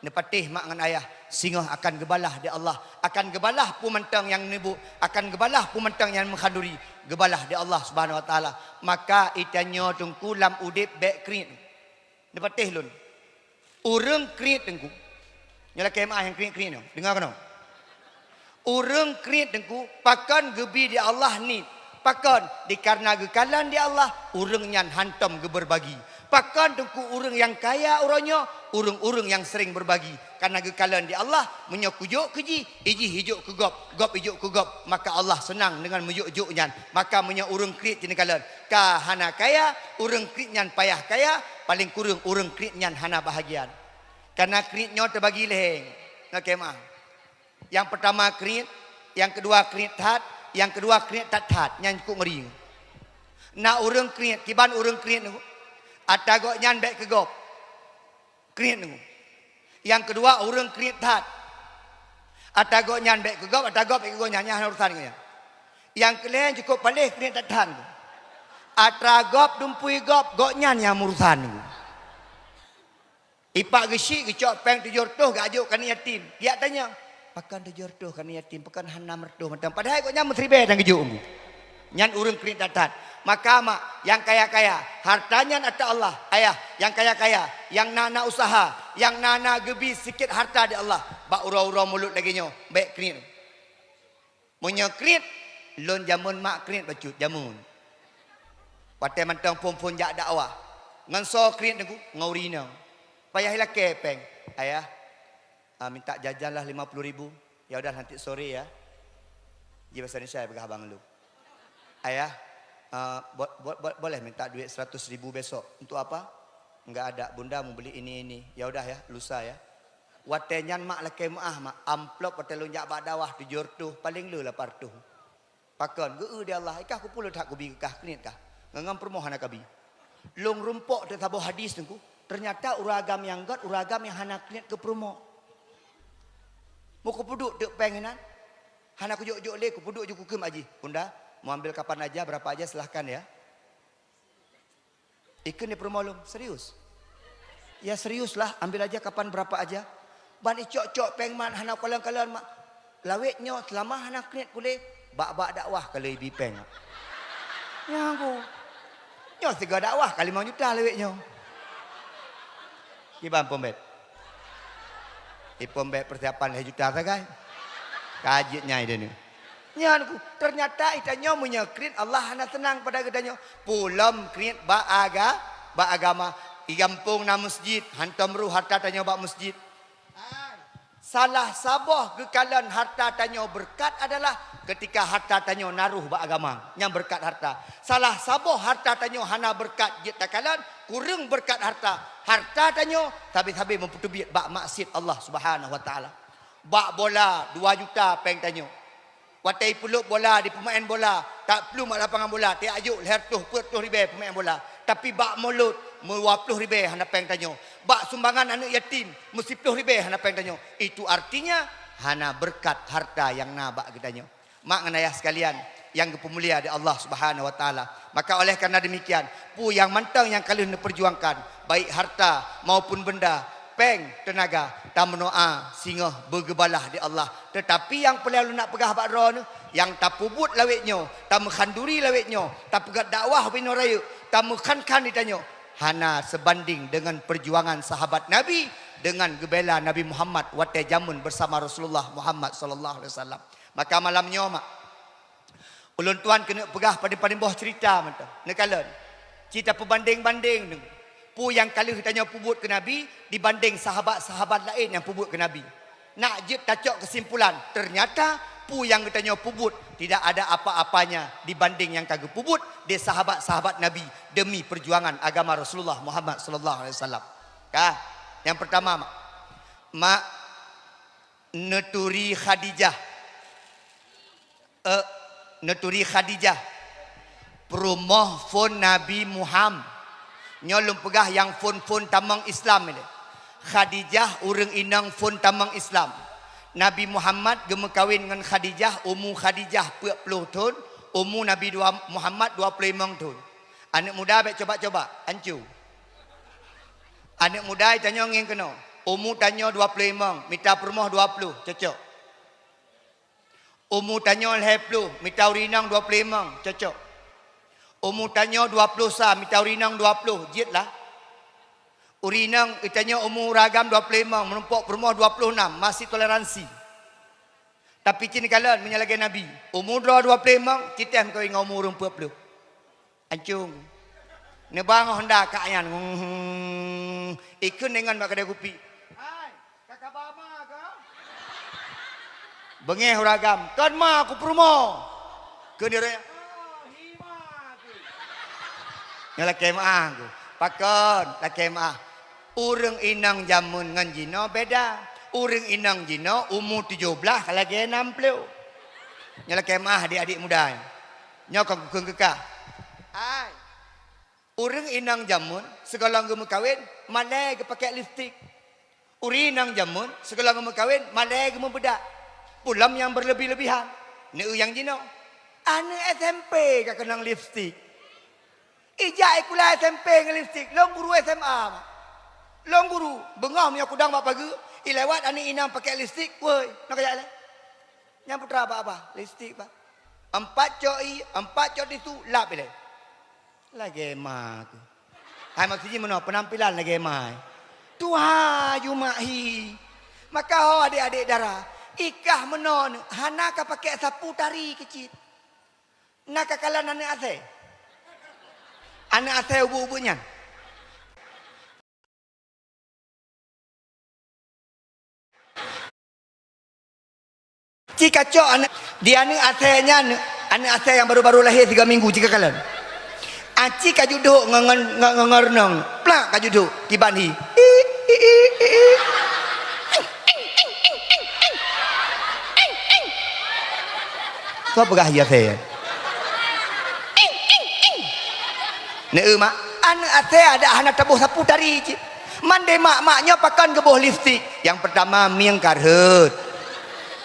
Neupatéh mak ngon ayah, singoh akan geubalah di Allah, akan geubalah peue mantong nyang neubuet, akan geubalah peue mantong nyang neumeuhan duri, geubalah di Allah Subhanahu Wa Taala. Maka geutanyoe teungku lam udeb bék kriet. Neupatéh lôn. Ureuëng kriet teungku. Nyoe lakée meuáh nyang kriet-kriet nyoe. Deungoe keunoe. Ureuëng kriet teungku, pakon geubi di Allah niet. Pakon? Dikareuna geukalon di Allah, ureuëng nyan hantom geubeurbagi. Pakon teungku ureuëng nyang kaya uroe nyoe, ureuëng-ureuëng nyang sering beurbagi. Kareuna geukalon di Allah, meunyoe kujok keu jih, ijih ijok keu gob, gob ijok keu gob, maka Allah seunang deungon meujok-jok nyan. Maka meunyoe ureuëng kriet jih neukalon ka hana kaya, ureuëng kriet nyan payah kaya, paléng kureueng ureuëng kriet nyan hana bahagia. Kareuna kriet nyoe teubagi lhée. Nyoe lakée meuáh. Nyang peurtama kriet, nyang keudua kriet that, nyang keudua kriet that-that, nyan cukôp ngeri. Na ureuëng kriet, kiban ureuëng kriet nyoe, atra gobnyan bék keu gob. Kriet nyoe. Nyang keudua ureuëng kriet that. Atra gobnyan bék keu gob, atra gob bék keu gobnyan, nyan hana urusan ngon nyan. Nyang keulhée cukôp paléh kriet that-that. Atra gob dumpui gob, gobnyan nyang meurusan. Ipak geusyik geucok péng tujoh reutôh geujok keu aneuk yatim. Geujak tanyong, "Pakon tujoh reutôh keu aneuk yatim, pakon hana meureutoh mantong?" Padahai gobnyan meusiribée nyang geujok. Nyan ureuëng kriet that-that. Maka mak, nyang kaya-kaya, harta nyan atra Allah. Ayah, nyang kaya-kaya, nyang na-na useuha, nyang na-na geubi sikét harta di Allah, bak uroe-uroe mulod lagée nyoe, bék kriet. Meunyoe kriet, lôn jameun mak kriet bacut, jameun. Watée mantong phon-phon jak dakwah. Ngon soe kriet teungku? Ngon ureuëng inong. Payah ilakée péng. "Ayah, ah, minta jajan lah lima puluh ribu. Ya udah, nanti sore ya." Ji bahasa Indonesia peugah abang lôn. "Ayah, ah, bo-, bo-, bo-, boleh minta duit seratus ribu besok. Untuk apa?" "Enggak ada, Bunda mau beli ini, ini." "Ya udah ya, lusa ya." Watée nyan mak lakée meuáh mak, amplop watée lôn jak bak dakwah tujoh reutôh, paléng le lapan reutôh. Pakon? Geu-eu di Allah, "Ikah kupeuleueh that kubi keu kah, kriet kah?" Ngon-ngon peurumoh hana kabi. Lôn rumpok teuk saboh hadis teungku. Teunyata ureuëng agam nyang gét, ureuëng agam nyang hana kriet keu peurumoh. Meukupeuduek teuk péng inan. Hana kujok-jok lé, kupeuduek ju kukheun bak jih. "Bunda, mau ambil kapan aja, berapa aja silahkan ya." Ikheun di peurumoh lôn, "Serius?" "Ya serius lah, ambil aja kapan berapa aja." Ban icok-cok péng mat hana kalon-kalon mak. "Lawét nyoe seulama hana kriet kulé, bak-bak dakwah ka lheueh ibi péng." Nyan ku. Nyoe sigoe dakwah ka limong juta lawét nyoe. Kiban Phon Bét. Di Phon Bét persiapan lhée juta sagai. Ka jeuet nyai deh nyoe. Nyan ku, teunyata geutanyoe meunyoe kriet Allah hana seunang pada geutanyoe. Pulom kriet bak aga-, bak agama. Di gampông na meuseujid, hantom rôh harta tanyoe bak meuseujid. Salah saboh geukalon harta tanyoe beureukat adalah keutika harta tanyoe na rôh bak agama. Nyan beureukat harta. Salah saboh harta tanyoe hana beureukat jeuet takalon, kureueng beureukat harta. Harta tanyoe sabe-sabe meupeuteubiet bak maksiet Allah Subhanahu Wa Taala. Bak bola dua juta péng tanyoe. Watée ipeulop bola di peumaén bola, tak plueng bak lapangan bola, tajok lhée reutôh peuet reutôh ribée peumaén bola. Tapi bak mulod, meudua ploh ribée hana péng tanyoe. Bak sumbangan aneuk yatim, meusiploh ribée hana péng tanyoe. Itu artinya, hana beureukat harta nyang na bak geutanyoe. Mak ngon ayah sekalian nyang geupeumulia di Allah Subhanahu Wa Taala. Maka oleh karena demikian, peue nyang mantong nyang ka lheueh neupeujuangkan, baik harta maupun benda, péng, teunaga, tameudoá singoh beugeubalah di Allah. Teutapi nyang peureulée lôn nak peugah bak droeneuh, nyang tapeubuet lawét nyoe, tameuhan duri lawét nyoe, tapeugét dakwah binoe rayeuk, tameuhan-han di tanyoe, hana seubandéng deungon peujuangan sahabat Nabi, deungon geubela Nabi Muhammad watée jameun beusama Rasulullah Muhammad sallallahu alaihi wasallam. Maka malam nyoe mak, ulôn tuan keuneuk peugah padum-padum boh ceurita mantong. Neukalon. Ci tapeubandéng-bandéng deungon peue nyang ka lheueh tanyoe peubuet keu Nabi dibandéng sahabat-sahabat laén nyang peubuet keu Nabi. Nak jeuet tacok keusimpulan, teunyata peue nyang geutanyoe peubuet tidak ada apa-apanya dibandéng nyang ka geupeubuet di sahabat-sahabat Nabi demi peujuangan agama Rasulullah Muhammad sallallahu alaihi wasallam. Ka, nyang peurtama mak, mak, neuturi Khadijah. Eh, neuturi Khadijah, peurumoh phon Nabi Muham. Nyoe lôn peugah nyang phon-phon tamong Islam ilée. Khadijah ureuëng inong phon tamong Islam. Nabi Muhammad geumeukawen ngon Khadijah, umu Khadijah peuet ploh thon, umu Nabi dua, Muhammad dua ploh limong thon. Aneuk muda bék coba-coba, ancu. Aneuk muda tanyoe ngieng keunoe. Umu tanyoe dua ploh limong, mita peurumoh dua ploh, cocok. Umu tanyoe lhèe ploh, mita ureueng inong dua ploh limong, cocok. Umu tanyoe dua ploh sa, mita ureueng inong dua ploh, jeuet lah. Ureueng inong, tanyoe umu ureueng agam dua ploh limong, meurumpok peurumoh dua ploh nam, masih toleransi. Tapi ci neukalon, meunyoe lagèe Nabi, umu droe dua ploh limong, ci teuh meukawen ngon umu ureueng peuet ploh. Ancung. Neubangoh honda kak nyan. Ikheun deungon bak keudè kupi. Hai, ka kaba ma kah? Beungèh ureueng agam. Kon ma, ku peurumoh. Kheun di ureueng. Oh, hi ma kah? Nyan lakèe meu'ah ku. Pakon, lakèe meu'ah. Ureueng inong jameun ngon jinoe beda. Ureueng inong jinoe umu tujoh blah ka lagèe nam ploh. Nyoe lakèe meu'ah adik-adik muda nyoe. Nyoe kon kukheun keu kah. Hai. Ureueng inong jameun sigohlom geumeukawen malèe geupakèk lipstik. Ureueng inong jameun sigohlom geumeukawen malèe geumeubeudak. Peulom nyang beureuleubih-leubih han. Neu nyang jinoe. Aneuk S M P ka keunong lipstik. Ijak sikula S M P ngon lipstik, lôn guru S M A, Mak. Lôn guru, beungoh meunyoe kudong bak pageue, ilewat aneuk inong pakèk lipstik, woi, nyoe kajak ilèe. Nyan putra bak abah, lipstik, Bah. Empat cok ie, empat cok tisu, lap ilèe. Lagèe ma keuh. Hai maksud jih meunoe, peunampilan lagèe ma. Tuha ju mak hi. Maka ho adék-adék dara, i kah meunoe nyoe, hana ka pakèk sapu tari keuh cit. Na ka kalon aneuk asèe? Aneuk asèe ubeut-ubeut nyan. Ci ka cok aneuk, di aneuk asèe nyan, aneuk asèe nyang baru-baru lahé tiga minggu, ci ka kalon. Aci ka judok ngon, ngon, ngon, ngon reunong, plak ka judok, kiban hi. Soe peugah hi asèe? Neu mak, aneuk asèe adak hana taboh sapu tari cit. Mandé mak-mak nyoe pakon geuboh lipstik. Nyang peurtama mieng ka rhot.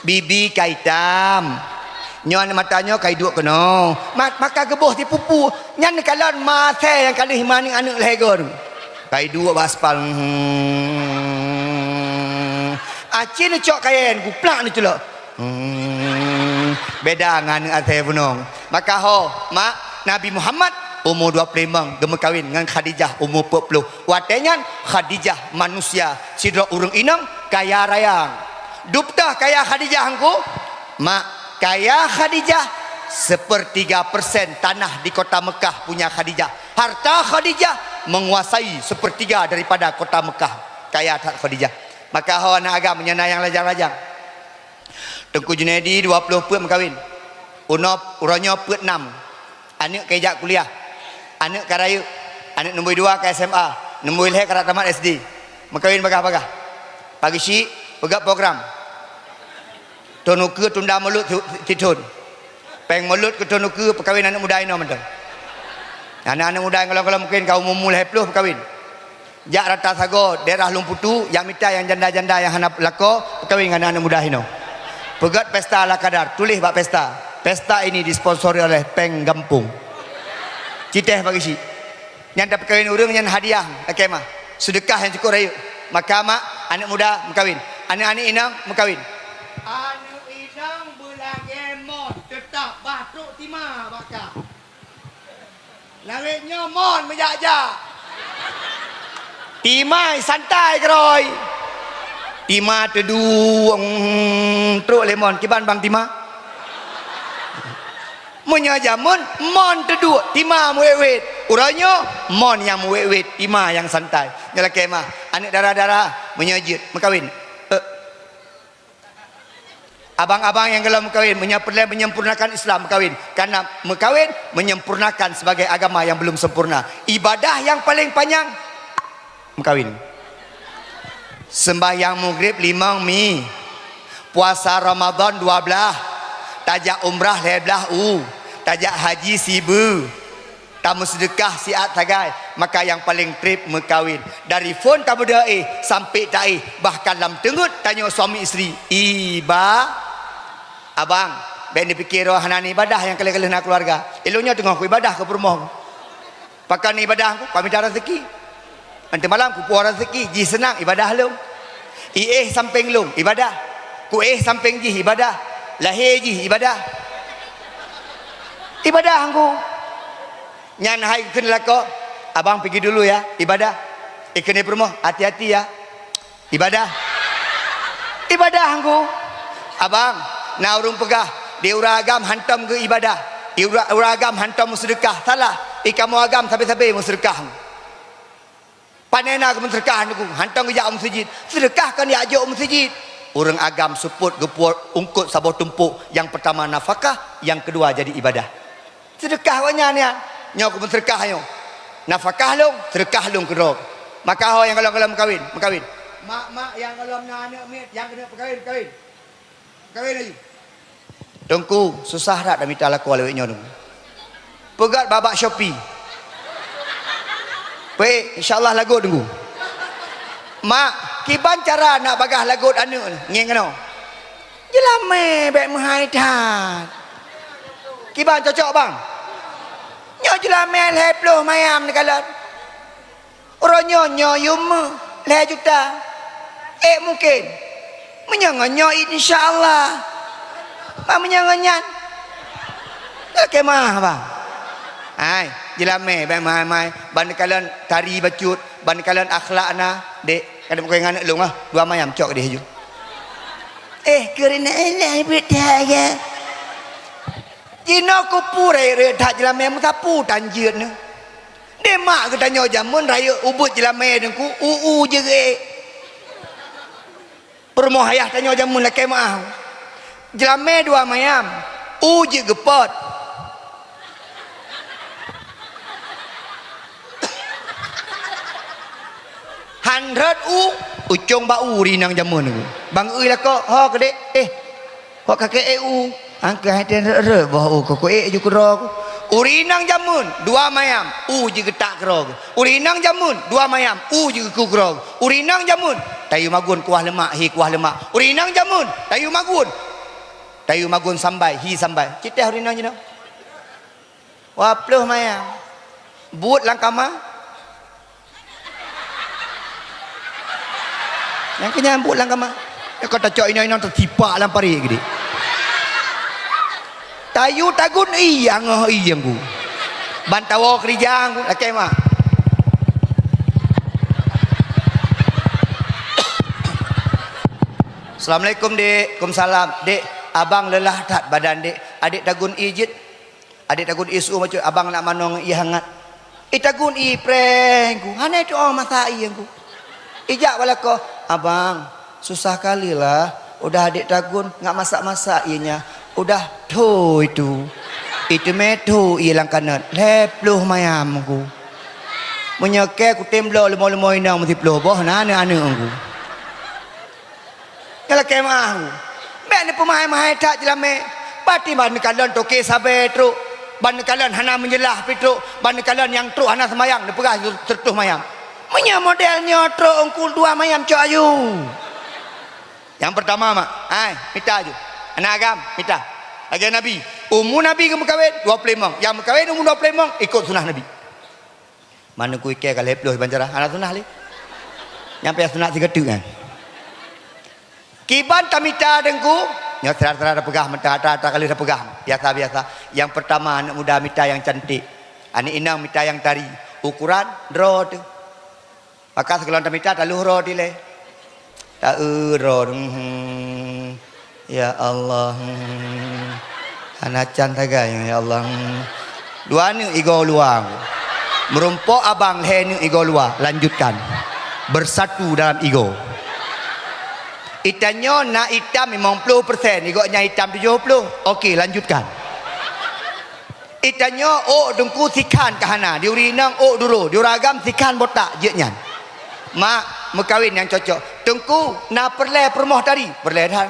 Bibi ka itam. Nyoe aneuk mata nyoe ka iduek keunoe. Ma-, maka geuboh sipupu. Nyan kalon ma asèe nyang ka lheueh ma aneuk-aneuk lhèe goe. Ka iduek bak aspal. Hmm. Aci neucok kayèe, guplak neuculok. Hmm. Beda ngon aneuk asèe bunong. Maka ho, mak, Nabi Muhammad umu dua ploh limong geumeukawen ngon Khadijah umu peuet ploh. Watèe nyan Khadijah manusia sidroe ureueng inong kaya raya. Dub toh kaya Khadijah engku? Mak, kaya Khadijah, sepertiga persen tanah di kota Mekah punya Khadijah. Harta Khadijah menguasai sepertiga daripada kota Mekah. Kaya that Khadijah. Maka ho aneuk agam nyan na nyang lajang-lajang. Teungku Junaidi dua ploh peuet meukawen. Unoe, uroe nyoe peuet nam. Aneuk ka ijak kuliah. Aneuk ka rayeuk. Aneuk numboi dua ka S M A. Numboi lhèe ka tamat S D. Meukawen bagaih-bagaih. Pagi syik, peugöt program. Thôn ukeue tunda mulod si-, sithôn. Péng mulod keu thôn ukeue peukawen aneuk muda inoe mantong. Aneuk-aneuk muda nyang gohlom-gohlom mungken ka umu-umu lhèe ploh peukawen. Jak rata sagoe daerah Lôn Putu, jak mita nyang janda-janda nyang hana lakoe peukawen ngon aneuk muda inoe. Peugöt pesta ala kadar, tuléh bak pesta, "Pesta ini disponsori oleh Peng Gampông." Ci teuh bagi syik. Nyan tapeukawen ureueng nyan hadiah, lakèe mah. Seudeukah nyang cukôp rayeuk. Maka mak, aneuk muda meukawen. Aneuk-aneuk inong meukawen. Aneuk inong beulagèe mon, teutap bah trok tima bak kah. Lawét nyoe mon meujak-jak. Tima santai keurôi. Tima teuduek, mm, trok lé mon. Kiban bang tima? Meunyoe jameun, mon teuduek, tima meuwét-wét. Uroe nyoe, mon nyang meuwét-wét, tima nyang santai. Nyoe lakèe mah, aneuk dara-dara, meunyoe jeuet meukawen. Eh. Abang-abang nyang gohlom meukawen, meunyoe peureulèe menyempurnakan Islam meukawen. Karena meukawen menyempurnakan sebagai agama yang belum sempurna. Ibadah yang paling panjang, meukawen. Seumbahyang Maghrib limong mi, puasa Ramadan dua blah, tajak umrah lhèe blah u, tajak haji sibeue, tameuseudeukah siat sagai, maka nyang paleng trép meukawen. Dari phôn tameudeuh éh sampai taéh, bahkan lam teungeut tanyoe suami isteri, iba-, abang, bèk neupike droe hana neuibadah nyang ka lheueh-ka lheueh na keuluwarga. Ilôn nyoe teungoh kuibadah keu peurumoh. Pakon ibadah ku, ka mita raseuki. Nanti malam kupuwoe raseuki, jih seunang, ibadah lôn. Iéh sampéng lôn, ibadah. Kuéh sampéng jih, ibadah. Lahé jih, ibadah. Ibadah Teungku. Nyan hai keuneuk lakoe, "Abang pigi dulu ya, ibadah." Ikeuneuk peurumoh, "Hati-hati ya." Ibadah. Ibadah Teungku. Abang, na ureuëng peugah, di ureuëng agam hantom geu ibadah. Di ureuëng, ureuëng agam hantom meuseudeukah. Salah. Di kamoe agam sabe-sabe meuseudeukah. Pane na geumeuseudeukah Teungku, hantom geujak u meuseujid. Seudeukah kon jak jok u meuseujid. Ureuëng agam seupôt geupuwoe ungkot saboh tumpôk, nyang peurtama nafakah, nyang keudua jadi ibadah. Seudeukah awaknyan nyan. Nyoe kumeuseudeukah nyoe. Nafakah lôn, seudeukah lôn keudroe. Maka ho nyang gohlom-gohlom meukawen, meukawen. Mak-mak nyang gohlom na aneuëk miet, nyang keuneuk meukawen, meukawen. Kawin laju. Teungku, susah that tamita lakoe lawét nyoe Teungku. Peugét bak-bak Shopee. Peuék, insya Allah lagot Teungku. Mak, kiban cara nak bagah lagot aneuëk ngieng keunoe? Jeulamé bék meuhai that. Kiban cocok bang? Nyoe jeulamé lhée ploh mayam neukalon. Uroe nyoe nyoe yum lhée juta. Ék mungken. Meunyoe ngon nyoe insya Allah. Bah meunyoe ngon nyan. Ka keumah bah. Hai, jeulamé bék mai-mai. Ban neukalon tari bacut, ban neukalon akhlak na. Dek, kada meukai ngon aneuk lôn ah. Dua mayam cok deh ju. Eh, keureuna Allah beutaya. Jinoe kupu rayeuk-rayeuk that jeulamé meusapu tanjeuet neuh. Deh mak geutanyoe jameun rayeuk ubeuet jeulamé Teungku, u-u jeuet. Peurumoh ayah tanyoe jameun lakée meuah. Jeulamé dua mayam, u jeuet geupot. Han rhot u, ucong bak u rinang jameun Teungku. Bang eu lakoe, ho keudeh, eh, Kok kakée ék u, angkeuh hai teuh rot-rot boh u keu kuék ju keudroe. Ureueng inong jameun dua mayam u jigeutak keudroe. Ureueng inong jameun dua mayam u jigeuku keudroe. Ureueng inong jameun tayue magun kuah leumak, hi kuah leumak. Ureueng inong jameun tayue magun, tayue magun sambai, hi sambai. Cit teuh ureueng inong jinoe. Dua ploh mayam. Buet lam kama. Nyang keu nyan buet lam kama. Nyoe ka tacok inong-inong teusipak lam parit geude. Tayue tagun ie angoh ie Teungku. Ban tawoe keurija Teungku, lakée meuah. Assalamualaikum, Dek. Waalaikumsalam. Dek, abang leulah that badan, Dek. Adek tagun ie jeuet. Adek tagun ie su-uem bacut, abang nak manoe ie hangat. Ie tagun ie preh Teungku, hana tuoh masak ie Teungku. Ijak bak lakoe, "Abang, susah kali lah, udah adek tagun nggak masak-masak ienya, udah tho itu." Ie teumé tho ie lam kanot, lhée ploh mayam Teungku. Meunyoe kée kutem bloe leumo-leumo inong meusiploh boh na aneuk-aneuk Teungku. Nyan lakée meuah. Bék neupeumahai-mahai that jeulamé. Pati ban neukalon toke sabe trok, ban neukalon hana meunjeulaih pi trok, ban neukalon nyang trok hana seumayang neupeugah seureutôh mayam. Meunyoe model nyoe trok Teungku dua mayam cok aju. Nyang peurtama mak, hai, mita aju. Aneuk agam, mita. Lagée Nabi, umu Nabi geumeukawen dua ploh limong. Nyang meukawen umu dua ploh limong ikot sunah Nabi. Manoe kuikée ka lhée ploh iban cara hana sunah lé. Nyang payah sunat sigoe teuk nyan. Kiban tamita Teungku, nyoe sira-sira tapeugah meuta atra-atra ka lheueh tapeugah. Biasa-biasa. Nyang peurtama aneuk muda mita nyang cantik. Aneuk inong mita nyang tari. Ukoran droe teuh. Maka sigohlom tamita taloh droe dilée. Ta-eu droe, hmm, ya Allah, hmm, hana can sagai, ya Allah, hmm. Dua aneuk igoe luwa. Meurumpok abang lhée aneuk igoe luwa, lanjutkan. Bersatu dalam igoe. Itanyoe na itam limong ploh persen, igoe nyan itam tujoh ploh. Oke, lanjutkan. Itanyoe ôk Teungku sikhan ka hana, di ureueng inong ôk duro, di ureueng agam sikhan botak jeuet nyan. Mak, meukawen nyang cocok. Teungku, na peureulée peurumoh tadi? Peureulée that.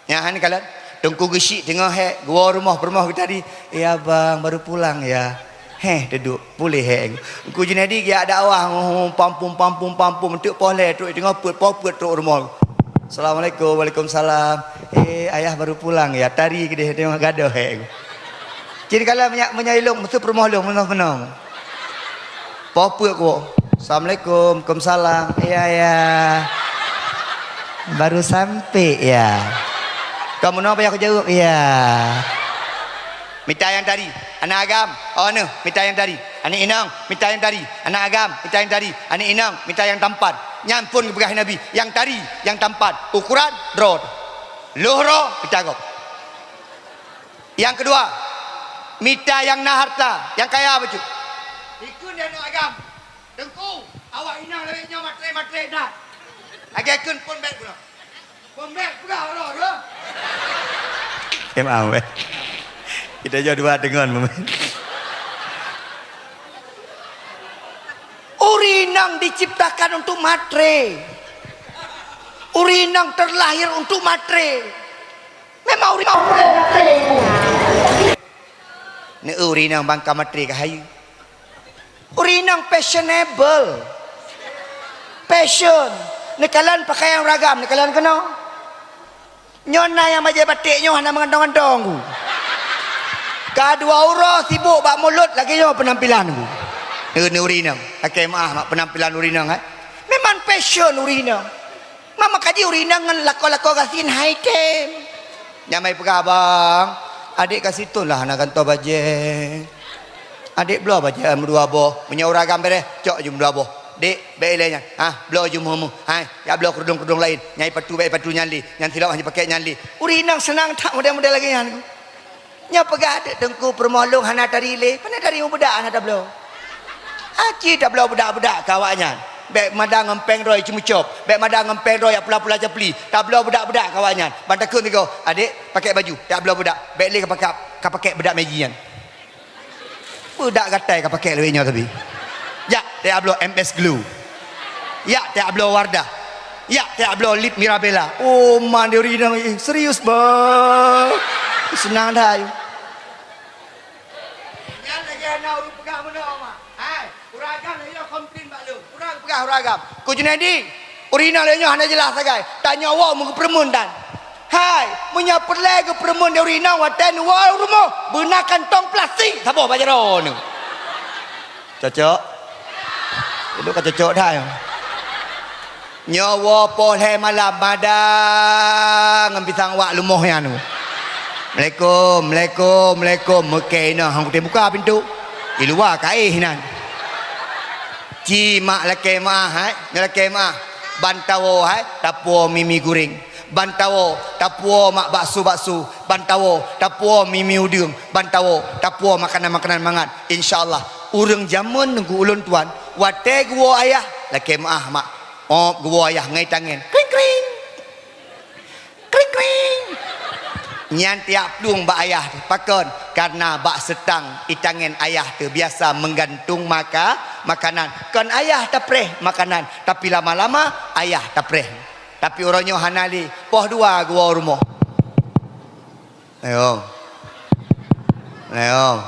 Nyan hana kalon. Teungku geusyik teungoh hék, geuwoe rumoh peurumoh geutadi. "Ya bang, baru pulang ya." Héh, teuduek, puléh hék. Teungku Junaidi geujak dakwah, pampum, pampum, pampum, teuk poh lhée trok teungoh peuet, poh peuet trok rumoh. "Assalamualaikum." "Waalaikumsalam." "Eh, ayah baru pulang ya, tari keudeh teungoh gadôh hék." Cit kala meunyoe, meunyoe ilong, meusu peurumoh lôn, meunoe-meunoe. Poh peuet kuwoe. Assalamualaikum. Waalaikumsalam. Iya, iya. Baru sampai, ya. Kamu napa yang aku jawab? Iya. Mita nyang tari, aneuk agam. Oh, neuh, mita nyang tari. Aneuk inong, mita nyang tari. Aneuk agam, mita nyang tari. Aneuk inong, mita nyang tampan. Nyan phon geupeugah Nabi, nyang tari, nyang tampan. Ukuran droe. Lheuh droe, mita gob. Nyang keudua, mita nyang na harta, nyang kaya bacut. Ikheun di aneuk agam, "Teungku, awak inong lawét nyoe matre-matre that." Lagèe kheun phon bèk bunoe. Phon bèk peugah roh-roh. Em awet. Kita jauh dua dengan memimpin. Ureueng inong diciptakan untuk matre. Ureueng inong terlahir untuk matre. Memang ureueng inong matre. Neu ureueng inong bangka matre ka hayeue. Ureueng inong fashionable. Fashion. Neukalon pakaian ureueng agam, neukalon keunoe. Nyoe na nyang bajèe batik nyoe hana meugantong-gantong ku. Ka dua uroe sibuk bak mulod lagèe nyoe peunampilan ku. Neu ureueng inong. Lakèe meu'ah mak peunampilan ureueng inong, eh. Memang fashion ureueng inong. Mak meukaji ureueng inong ngon lakoe-lakoe gasien hai tem. Nyang mai peugah, "Bang, adék ka siton lah hana gantoe bajèe. Adék bloe bajèe meudua boh. Meunyoe ureueng agam bèrèh, cok ju meudua boh. Dek, bèk ilèe nyan. Ha, bloe ju meuh-meuh. Hai, jak bloe keurudong-keurudong laén. Nyang ipatu bèk ipatu nyan lé. Nyang silop hana jipakèk nyan lé." Ureueng inong seunang that model-model lagèe nyan. Nyoe peugah teuk teungku peurumoh lôn hana tari lé, pane tari meubudak hana tabloe. Aci tabloe budak-budak keu awaknyan. Bèk mada ngon péng droe cumucop, bèk mada ngon péng droe jak pula-pula capli, tabloe budak-budak keu awaknyan. Ban takheun sigoe, "Adék, pakèk baju, jak bloe budak, bèk lé ka pakèk, ka pakèk bedak Maggi nyan." Bedak gatai ka pakèk lawét nyoe sabe. Jak, jak bloe M S Glow. Jak, jak bloe Wardah. Jak, jak bloe lip Mirabella. Oh, man, dia ureueng inong, eh, serius, bang. Seunang that. Nyan lagèe na ureueng peugah meunoe, mak. Hai, ureueng agam lagèe nyoe komplain bak lôn. Ureueng peugah ureueng agam. Ku Junaidi, ureueng inong lagèe nyoe hana jeulaih sagai. Tanyoe woe meugeupeurumeun tan. Hai, meunyoe peureulèe geupeureumeun di ureueng inong watèe neuwoe u rumoh, beuna kantong plastik saboh bak jaroe neuh. Cocok? Itu ka cocok dah. Nyoe woe poh lhèe malam mada ngon pisang wak lumoh nyan. "Assalamualaikum, assalamualaikum, assalamualaikum." Meukèe inong han kutem buka pintoe. Di luwa kaéh nan. Ci mak lakèe meu'ah, hai. Nyoe lakèe meu'ah. Ban tawoe, hai. Tapuwoe mi-mi goreng. Ban tawoe, tapuwoe mak bakso-bakso. Ban tawoe, tapuwoe mi-mi udeueng. Ban tawoe, tapuwoe makanan-makanan mangat. Insya Allah, ureueng jameun nunggu ulôn tuan, watèe geuwoe ayah, lakèe meu'ah mak. Op geuwoe ayah ngon itangen. Kring, kring. Kring, kring. Nyan tiak plueng bak ayah teuh. Pakon? Karena bak seutang itangen ayah teuh biasa meugantung maka-, makanan. Kon ayah tapreh makanan, tapi lama-lama ayah tapreh. Tapi uroe nyoe hana lé, poh dua geuwoe rumoh. Ayo. Ayo.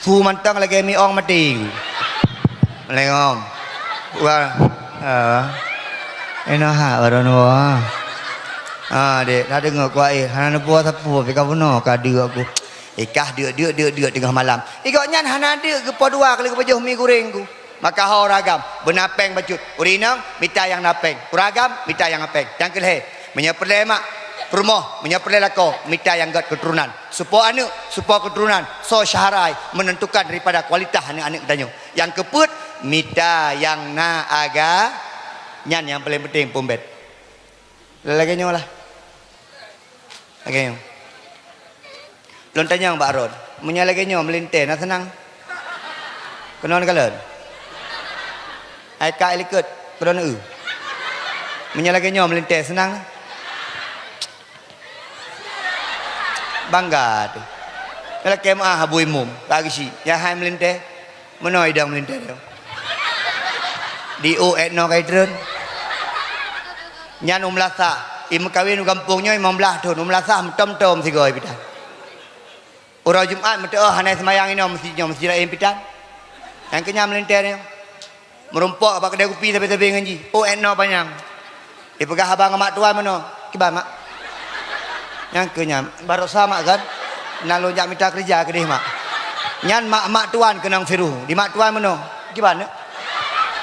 Su mantong lagèe mi ong maté. Ayo. Wah. Ah. Inoe hak baroe nyoe. Ah, dek, na deungoe kuah, eh, hana neupuasa peue, pih ka bunoe ka deuk aku. Eh, kah deuk, deuk, deuk, deuk teungoh malam. Igok nyan hana deuk geupoh dua kali geupajoh mi goreng ku. Maka ho ureueng agam, beuna péng bacut. Ureueng inong mita nyang na péng. Ureueng agam mita nyang na péng. Nyang keulhèe, meunyoe peureulèe mak, peurumoh, meunyoe peureulèe lakoe, mita nyang gèt keuturonan. Soe po aneuk, soe po keuturonan, soe syahara menentukan daripada kualitas aneuk-aneuk geutanyoe. Nyang keupeuet, mita nyang na aga, nyan nyang paleng penting, Peumbet. Lagèe nyoe lah. Lagèe nyoe. Lôn tanyong bak droen, meunyoe lagèe nyoe meulintèe na seunang? Keunoe neukalon. Hai kak likot, keunoe eu. Meunyoe lagèe nyoe meulintèe seunang? Bangga teuh. Lakèe meu'ah Abu Imum, ka geuchik, ya hai meulintèe. Meunoe idong meulintèe nyoe. Di u et noe ka itreun. Nyan u meulasah. I meukawen u gampông nyoe limong blaih thon. U meulasah meutom-tom sigoe pitan. Uroe Jumat meuteu'oh hana seumayang inoe meuseujid nyoe, meuseujid laén pitan. Nyang keu nyan meulintèe nyoe. Meurumpok bak keudè kupi sabe-sabe ngon jih. U et noe panyang. Ipeugah haba ngon mak tuan meunoe, "Kiban, mak?" Nyang keu nyan, "Baroesa, mak, kan? Na lôn jak mita keureuja keudeh, mak." Nyan mak, mak tuan keunong sirueng. Di mak tuan meunoe, "Kiban, neuk?"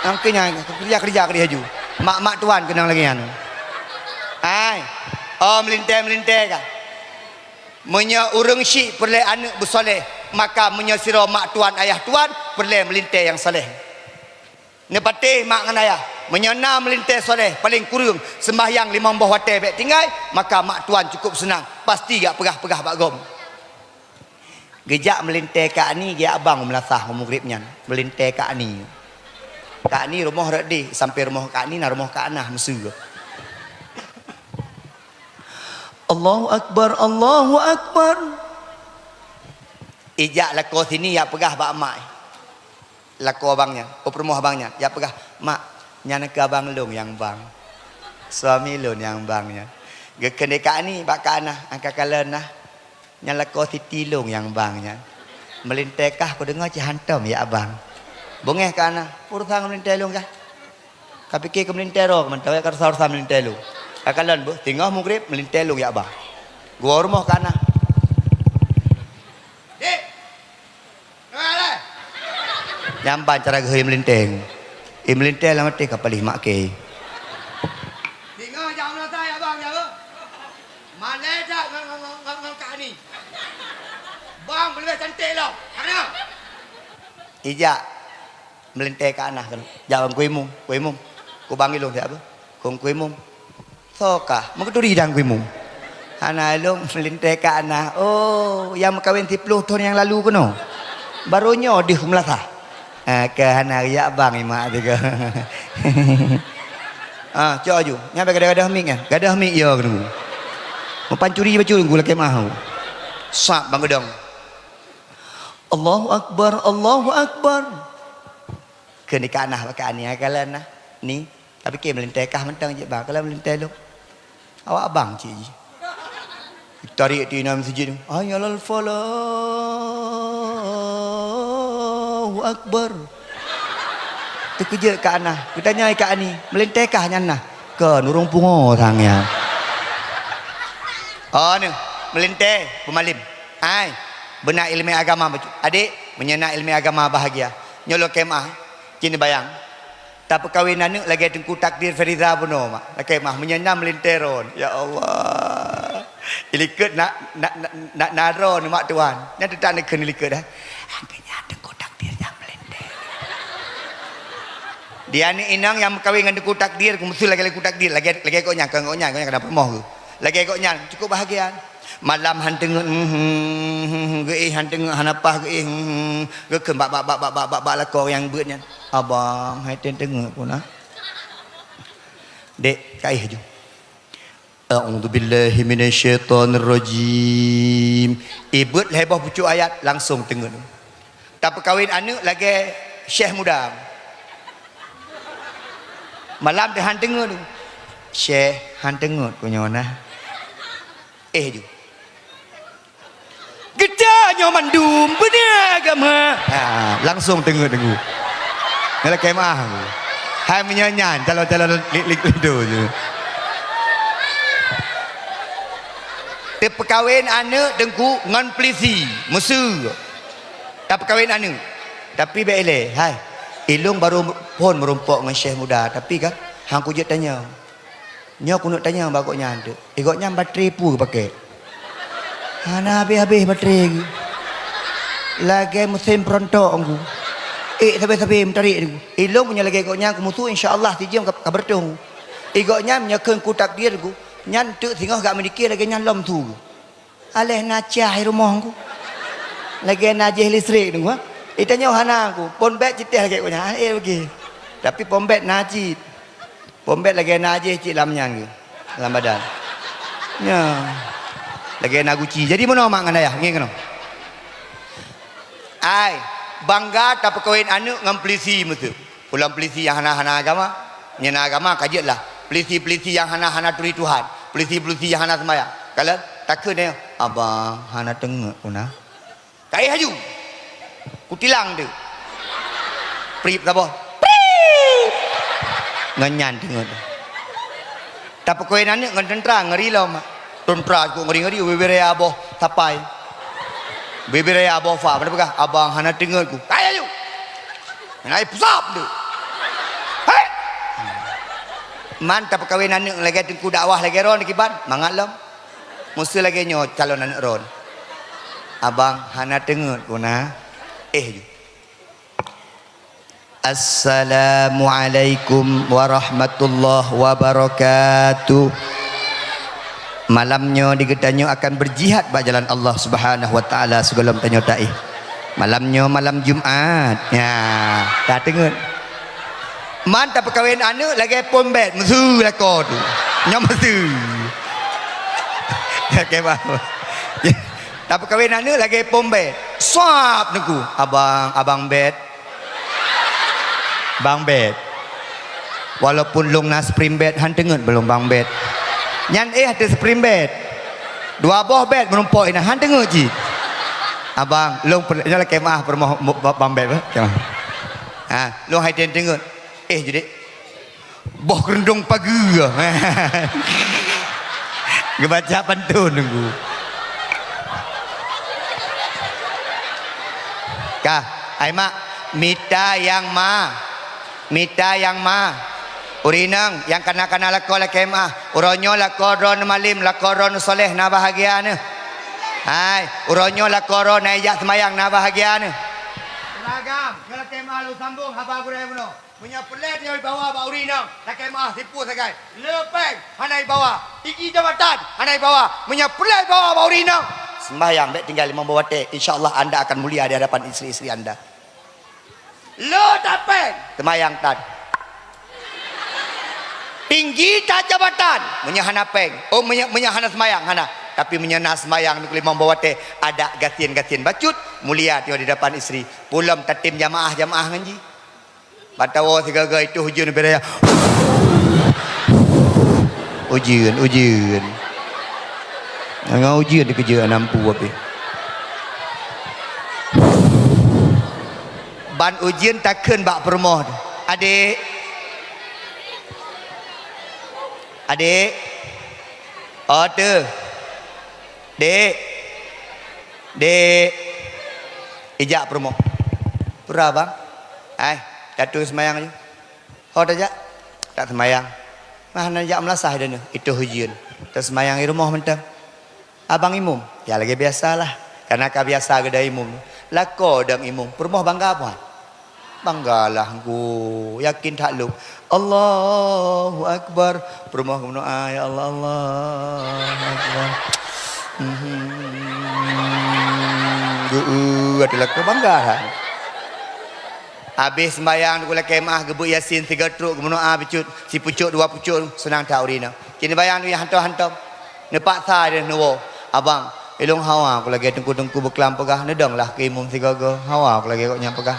Angke nyan, keurija-keurija keudeh laju. Mak-mak tuan keunong lagèe nyan. Hai. Oh, meulintèe-meulintèe kah? Meunyoe ureueng syik peureulèe aneuk beusoleh, maka meunyoe sidroe mak tuan, ayah tuan, peureulèe meulintèe nyang soleh. Neupatéh mak ngon ayah, meunyoe na meulintèe soleh, paleng kureueng seumbahyang limong boh watèe bèk tinggai, maka mak tuan cukup seunang, pasti geujak peugah-peugah bak gob. Geujak meulintèe Kak Ani, geujak abang u meulasah u Maghrib nyan. Meulintèe Kak Ani. Kak Ani rumoh rot deh, sampéng rumoh Kak Ani na rumoh Kak Anah, meuseue. Allahu Akbar, Allahu Akbar. Ijak lakoe sini jak peugah bak mak. Lakoe abang nyan, u peurumoh abang nyan, jak peugah, "Mak, nyan keu abang lôn nyang bang. Suami lôn nyang bang nyan." Geukheun lé Kak Ani bak Kak Anah, "Angka kalon nah. Nyan lakoe Siti lôn nyang bang nyan. Meulintèe kah kudeungö cit hantom jak bang." Beungèh Kak Anah, "Urosan meulintèe lôn kah? Ka pike keu meulintèe droe mantong, ka rasa-rasa meulintèe lôn. Ka kalon beuh, singoh Maghrib meulintèe lôn jak bang." Geuwoe rumoh Kak Anah. Dek! Nyan ban cara geuhôi meulintèe. I meulintèe lam até ka paléh mak kèe. Singoh jak meunasah jak bang jak beuh. Malèe that ngon, ngon, ngon, ngon, ngon Kak Ani. Bang leubeh cantik lom. Ka na? Ijak. Meulintèe Kak Anah keunoe. Jak bak Teungku Imum, "Teungku Imum, keu bang ilôn siat beuh, keu Teungku Imum." "Soe kah?" "Meukeuturi dan Teungku Imum." "Hana ilôn, meulintèe Kak Anah." "Oh, nyang meukawen siplôh thôn nyang lalu keunoe? Barô nyoe deuh meulasah." "Ah, ka hana jak bang i mak teuka." "Ah, cok aju. Nyan bèk gadoh-gadoh mic nyan. Gadoh mic yo keunoe. Meupancuri bacut Teungku lakèe meu'ah." Sab bang geudong. Allahu Akbar, Allahu Akbar. Kheun lé Kak Anah bak Kak Ani, "Hai kalon nah, Ni, ka pike meulintèe kah mantong cit bang, kalon meulintèe lôn. Awak abang cit jih." Tarék teungoh meuseujid, "Hayya 'alal falah, Allahu Akbar." Teukeujot Kak Anah, geutanyong lé Kak Ani, "Meulintèe kah nyan nah?" "Kon, ureueng pungo sang nyan." Oh, nyoe, meulintèe, peumalém. Hai, beuna ileumèe agama bacut. Adék, meunyoe na ileumèe agama bahagia. Nyoe lôn lakèe meu'ah, cit neubayang. Tapeukawen aneuk lagèe Teungku Takdir Feriza bunoe, mak. Lakèe meu'ah, meunyoe na meulintèe droe. Ya Allah. Ilikot na, na, na, na, na droe mak tuan. Nyan teutap neukheun ilikot dah. Angkeunya Teungku Takdir nyang meulintèe. Di aneuk inong nyang meukawen ngon Teungku Takdir, kumeuseue lagèe Teungku Takdir, lagèe, lagèe gobnyan, kon gobnyan, gobnyan ka na peurumoh geuh. Lagèe gobnyan, cukup bahagia. Malam han teungeut, hmm, geuéh han teungeut, hana paih geuéh, hmm, geukheun bak, bak, bak lakoe nyang beuet nyan. "Abang, hai teungeut ku na." "Dek, kaéh aju." "A'udzubillahi minasyaitonirrajim." Ibeuet lhèe boh pucuk ayat, langsong teungeut. Tapeukawen aneuk lagèe syèh muda. Malam teuh han teungeut. "Syèh, han teungeut ku nyoe na." Eh ju. "Geutanyoe mandum beuna agama." Ha, langsong teungeut-teungeut. Nyan lakèe meu'ah. Hai meunyoe nyan calon-calon lik-lik linto je. Teupeukawen aneuk Teungku ngon peulisi, meuseue. Tapeukawen aneuk. Tapi bèk ilèe, hai. Ilôn barô phôn meurumpok ngon syèh muda, tapi kan han kujeuet tanyong. Nyoe keuneuk tanyong bak gobnyan teuk. Eh, gobnyan batré peue geupakè? Hana habéh-habéh batré geuh. Lagèe meusén peurontok geuh. Eh, sabé-sabé meutarek geuh. Ilôn meunyoe lagèe gobnyan keumusoh, insya Allah sijeuem ka, ka beureutoh. Eh, gobnyan meunyoe kheun ku takdir geuh, nyan teuk singoh gak meudike lagèe nyan lom su geuh. Aléh na cah i rumoh ku. Lagèe na jih listrik nunggu, ha? Itanyoe hana ku. Pon bèt cit lagèe ku nyan. Eh, oke. Tapi pon bèt na cit. Pon bèt lagèe na jih cit lam nyan ku. Lam badan. Nya. Lagèe na guci. Jadi meunoe mak ngon ayah, ngieng keunoe. Ai, bangga tapeukawen aneuk ngon peulisi meuteuk. Ulôn peulisi nyang hana-hana agama, nyang na agama ka jeuet lah. Peulisi-peulisi nyang hana-hana turi Tuhan, peulisi-peulisi nyang hana seumayang. Kalon, takheun nyoe, "Abang, hana teungeut ku na." Kaéh laju. Kutilang tu. Prip saboh. Prip. Ngon nyan teungeut. Tapeukawen aneuk ngon teuntra ngeri lom. Teuntra ku ngeri-ngeri, bibiraya boh sapai. Bibiraya boh fa, pada peugah, "Abang hana teungeut ku." Kaéh laju. Ngon aé pusap tu. Man tapeukawen aneuk lagée teungku dakwah lagée droen kiban, mangat lom. Meuseu lagée nyoe calon aneuk droen. Abang hana teungeut guna. Eh ju. Assalamualaikum warahmatullahi wabarakatuh. Malam nyoe di geutanyoe akan berjihad bak jalan Allah Subhanahu wa Taala sigohlom tanyoe taéh. Malam nyoe malam Jumat. Ya, ka teungeut. Man tapeukawen aneuk lagée phon bet, meuseu lakoe tu. Nyoe meuseu. Oke, bah. Tapeukawen aneuk lagée phon bet. Sab teungku. Abang, abang bet. Bang bet. Walaupun lông na spring bed, han teungeut belom bang bet. Nyan éh ateueh spring bed. Dua boh bet meurumpok inan, han teungeut cit. Abang, lông per-, nyoe lakée maah peurumoh mu-, ba-, bang bet, bah. Lakée maah. Ha, lông hai teungeut. Eh, judek. Boh keureuntông pageue. Geubaca pantôn nunggu. Ka, hai mak, mita nyang ma. Mita nyang ma. Ureueng inong nyang kana-kana lakoe lakée maah. Uroe nyoe lakoe droeneuh malem, lakoe droeneuh soleh na bahagia neuh. Hai, uroe nyoe lakoe droeneuh na ijak seumayang na bahagia neuh. Ureueng agam, nyoe lakée maah lôn sambông haba gurée bunoe. Meunyoe peureulée tanyoe ibawa bak ureueng inong, lakée maah sipue sagai. Le péng hana ibawa, tinggi jabatan hana ibawa. Meunyoe peureulée ibawa bak ureueng inong, sembahyang bék tinggai limong boh watée. Insya Allah anda akan mulia di hadapan istri-istri anda. Le that péng, seumayang that. Tinggi that jabatan, meunyoe hana péng. Oh, meunyoe, meunyoe hana seumayang, hana. Tapi meunyoe na seumayang limong boh watée, adak gasien-gasien bacut, mulia tanyoe di hadapan istri. Pulom tatem jamaah-jamaah ngon jih. Ban tawoe sigoe-goe itoh ujeuen beda ya. Ujeuen, ujeuen. Ngon ujeuen dikeujeuet nampu api. Ban ujeuen takheun bak peurumoh. Adek. Adek. Oh, teu. Dek. Dek. Ijak peurumoh. Peura, Bang? Hai, tatu seumayang aju. Ho tajak? Tak seumayang. Mah hana jak meulasah dah nyoe. Itoh ujeuen. Tak seumayang di rumoh mantong. Abang imum? Ya, lagée biasalah. Karena ka biasa geuda imum. Lakoe dong imum. Peurumoh bangga puan? Banggalah engku, yakin that lom. Allahu Akbar. Peurumoh geumeudoa, "Ya Allah, Allahu Akbar." Mhm. Geu-, atu lakoe bangga that. Habéh sembahyang, teungku lakée maah, geubeuet Yasin sigoe trok, geumeudoa bacut, sipucok, dua pucok, seunang that ureueng inong. Cit neubayang lé hantom-hantom. Neupaksa deh neuwoe, "Abang, ilong hawa ku lagée teungku-teungku beuklam peugah, neudong lah keu imum sigoe-goe, hawa ku lagée gobnyan peugah.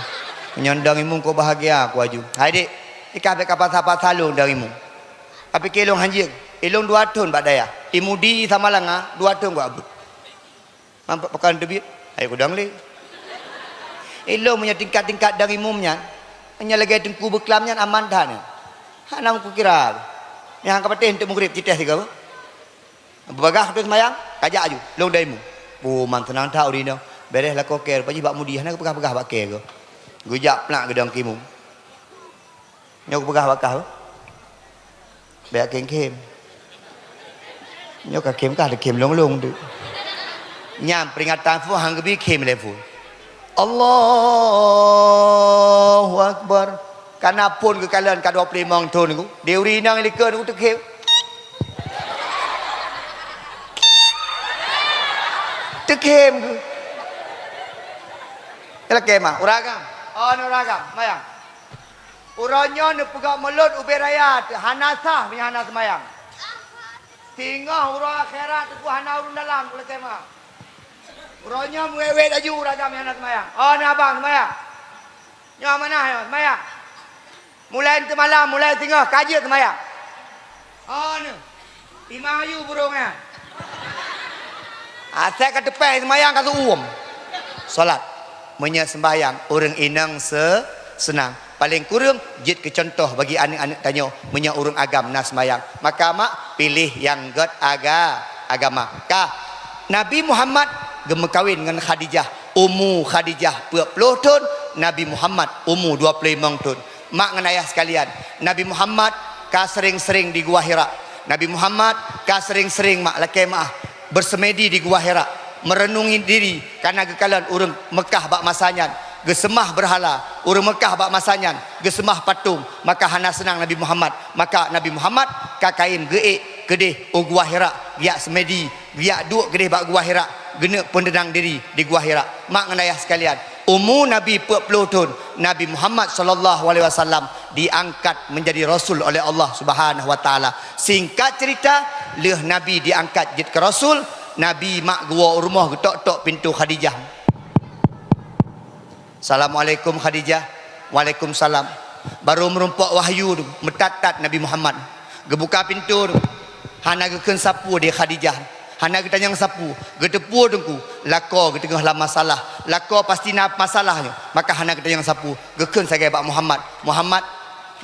Meunyoe neudong imum, kok bahagia ku aju." "Hai dék, ikah bék kapaksa-paksa lôn dong imum. Kapike ilong hanjeuet, ilong dua thon bak dayah, i Mudi i Samalanga dua thon ku abeuet." Nampak pakon teubiet, hai kudong lé. Ilong meunyoe tingkat-tingkat dong imum nyan, meunyoe lagée teungku beuklam nyan aman that nyan. Hana kukira. Nyang ka patéh untuk mugrib citeh sigoe. Beugah tu seumayang, kajak aju, lôn dong imum. Oh, man seunang that ureueng inong. Beres lakoe kée, rupa jih bak Mudi, hana geupeugah-peugah bak kée goe. Geujak plak geudong keu imum. Nyoe geupeugah bak kah, bék khem-khem. Nyoe ka khem kah, khem lôn-lôn tu. Nyan peringatan phon han geubi khem lé phon. Allahu Akbar. Kana phon geukalon ka dua ploh limong thon nunggu. Di ureueng inong likot nunggu teukhem. Teukhem geuh. Lakée maah, ureueng agam. Oh, ureueng agam, mayang. Uroe nyoe neupeugah mulod ubé raya teuh hana sah meunyoe hana seumayang. Singoh uroe akhirat teungku hana ureueng dalam, lakée maah. Uroe nyoe meuwét-wét aju ureueng agam nyang hana seumayang. Oh, na abang seumayang. Nyoe amanah nyoe, seumayang. Mulai teumalam, mulai singoh ka jeuet seumayang. Oh, nyoe. Imah ayu burông nyan. Asai ka teupéh seumayang ka seuuem. Salat. Meunyoe sembahyang ureueng inong se-, seunang. Paléng kureueng jeuet keu cuntoh bagi aneuk-aneuk tanyoe meunyoe ureueng agam na seumayang. Maka mak piléh nyang gét aga-, agama. Ka. Nabi Muhammad geumeukawen ngon Khadijah. Umu Khadijah peuet ploh thon, Nabi Muhammad umu dua ploh limong thon. Mak ngon ayah sekalian, Nabi Muhammad ka sering-sering di Gua Hira. Nabi Muhammad ka sering-sering, mak, lakée meu'ah, bersemedi di Gua Hira, merenungi diri, karena geukalon ureuëng Meukah bak masa nyan, geuseumah beurhala, ureuëng Meukah bak masa nyan geuseumah patong, maka hana seunang Nabi Muhammad. Maka Nabi Muhammad ka kayém geuék keudeh u Gua Hira, geujak semedi, geujak duek keudeh bak Gua Hira, geuneuk peuneudang diri di Gua Hira. Mak ngon ayah sekalian, umu Nabi peuet ploh thon, Nabi Muhammad sallallahu alaihi wasallam diangkat menjadi rasul oleh Allah Subhanahu wa Taala. Singkat cerita, lheueh Nabi diangkat jeuet keu rasul, Nabi mak geuwoe u rumoh, geutok-tok pintoe Khadijah. "Assalamualaikum, Khadijah." "Waalaikumsalam." Barô meurumpok wahyu tu, meutat-tat Nabi Muhammad. Geubuka pintoe tu, hana geukheun sapeue di Khadijah. Hana geutanyong sapeue. Geuteupeue teungku, lakoe geuteungoh lam masalah. Lakoe pasti na masalah nyoe, maka hana geutanyong sapeue. Geukheun sagai bak Muhammad, "Muhammad,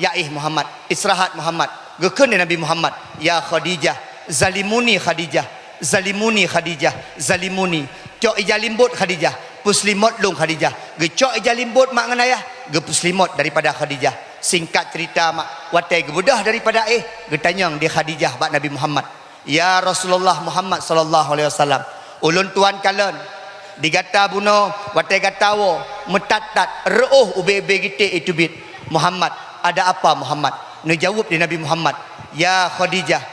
yaih Muhammad, istirahat Muhammad." Geukheun lé Nabi Muhammad, "Ya Khadijah, zalimuni Khadijah, zalimuni Khadijah, zalimuni." Cok ija limbot Khadijah, peuseulimot lôn Khadijah. Geucok ija limbot mak ngon ayah, geupeuseulimot daripada Khadijah. Singkat cerita mak, watée geubeudôh daripada éh, geutanyong di Khadijah bak Nabi Muhammad, "Ya Rasulullah Muhammad sallallahu alaihi wasallam, ulôn tuan kalon di gata bunoe, watée gata woe, meutat-tat, reuôh ubé-ubé geutek iteubiet. Muhammad, ada apa Muhammad?" Neujaweueb lé Nabi Muhammad, "Ya Khadijah,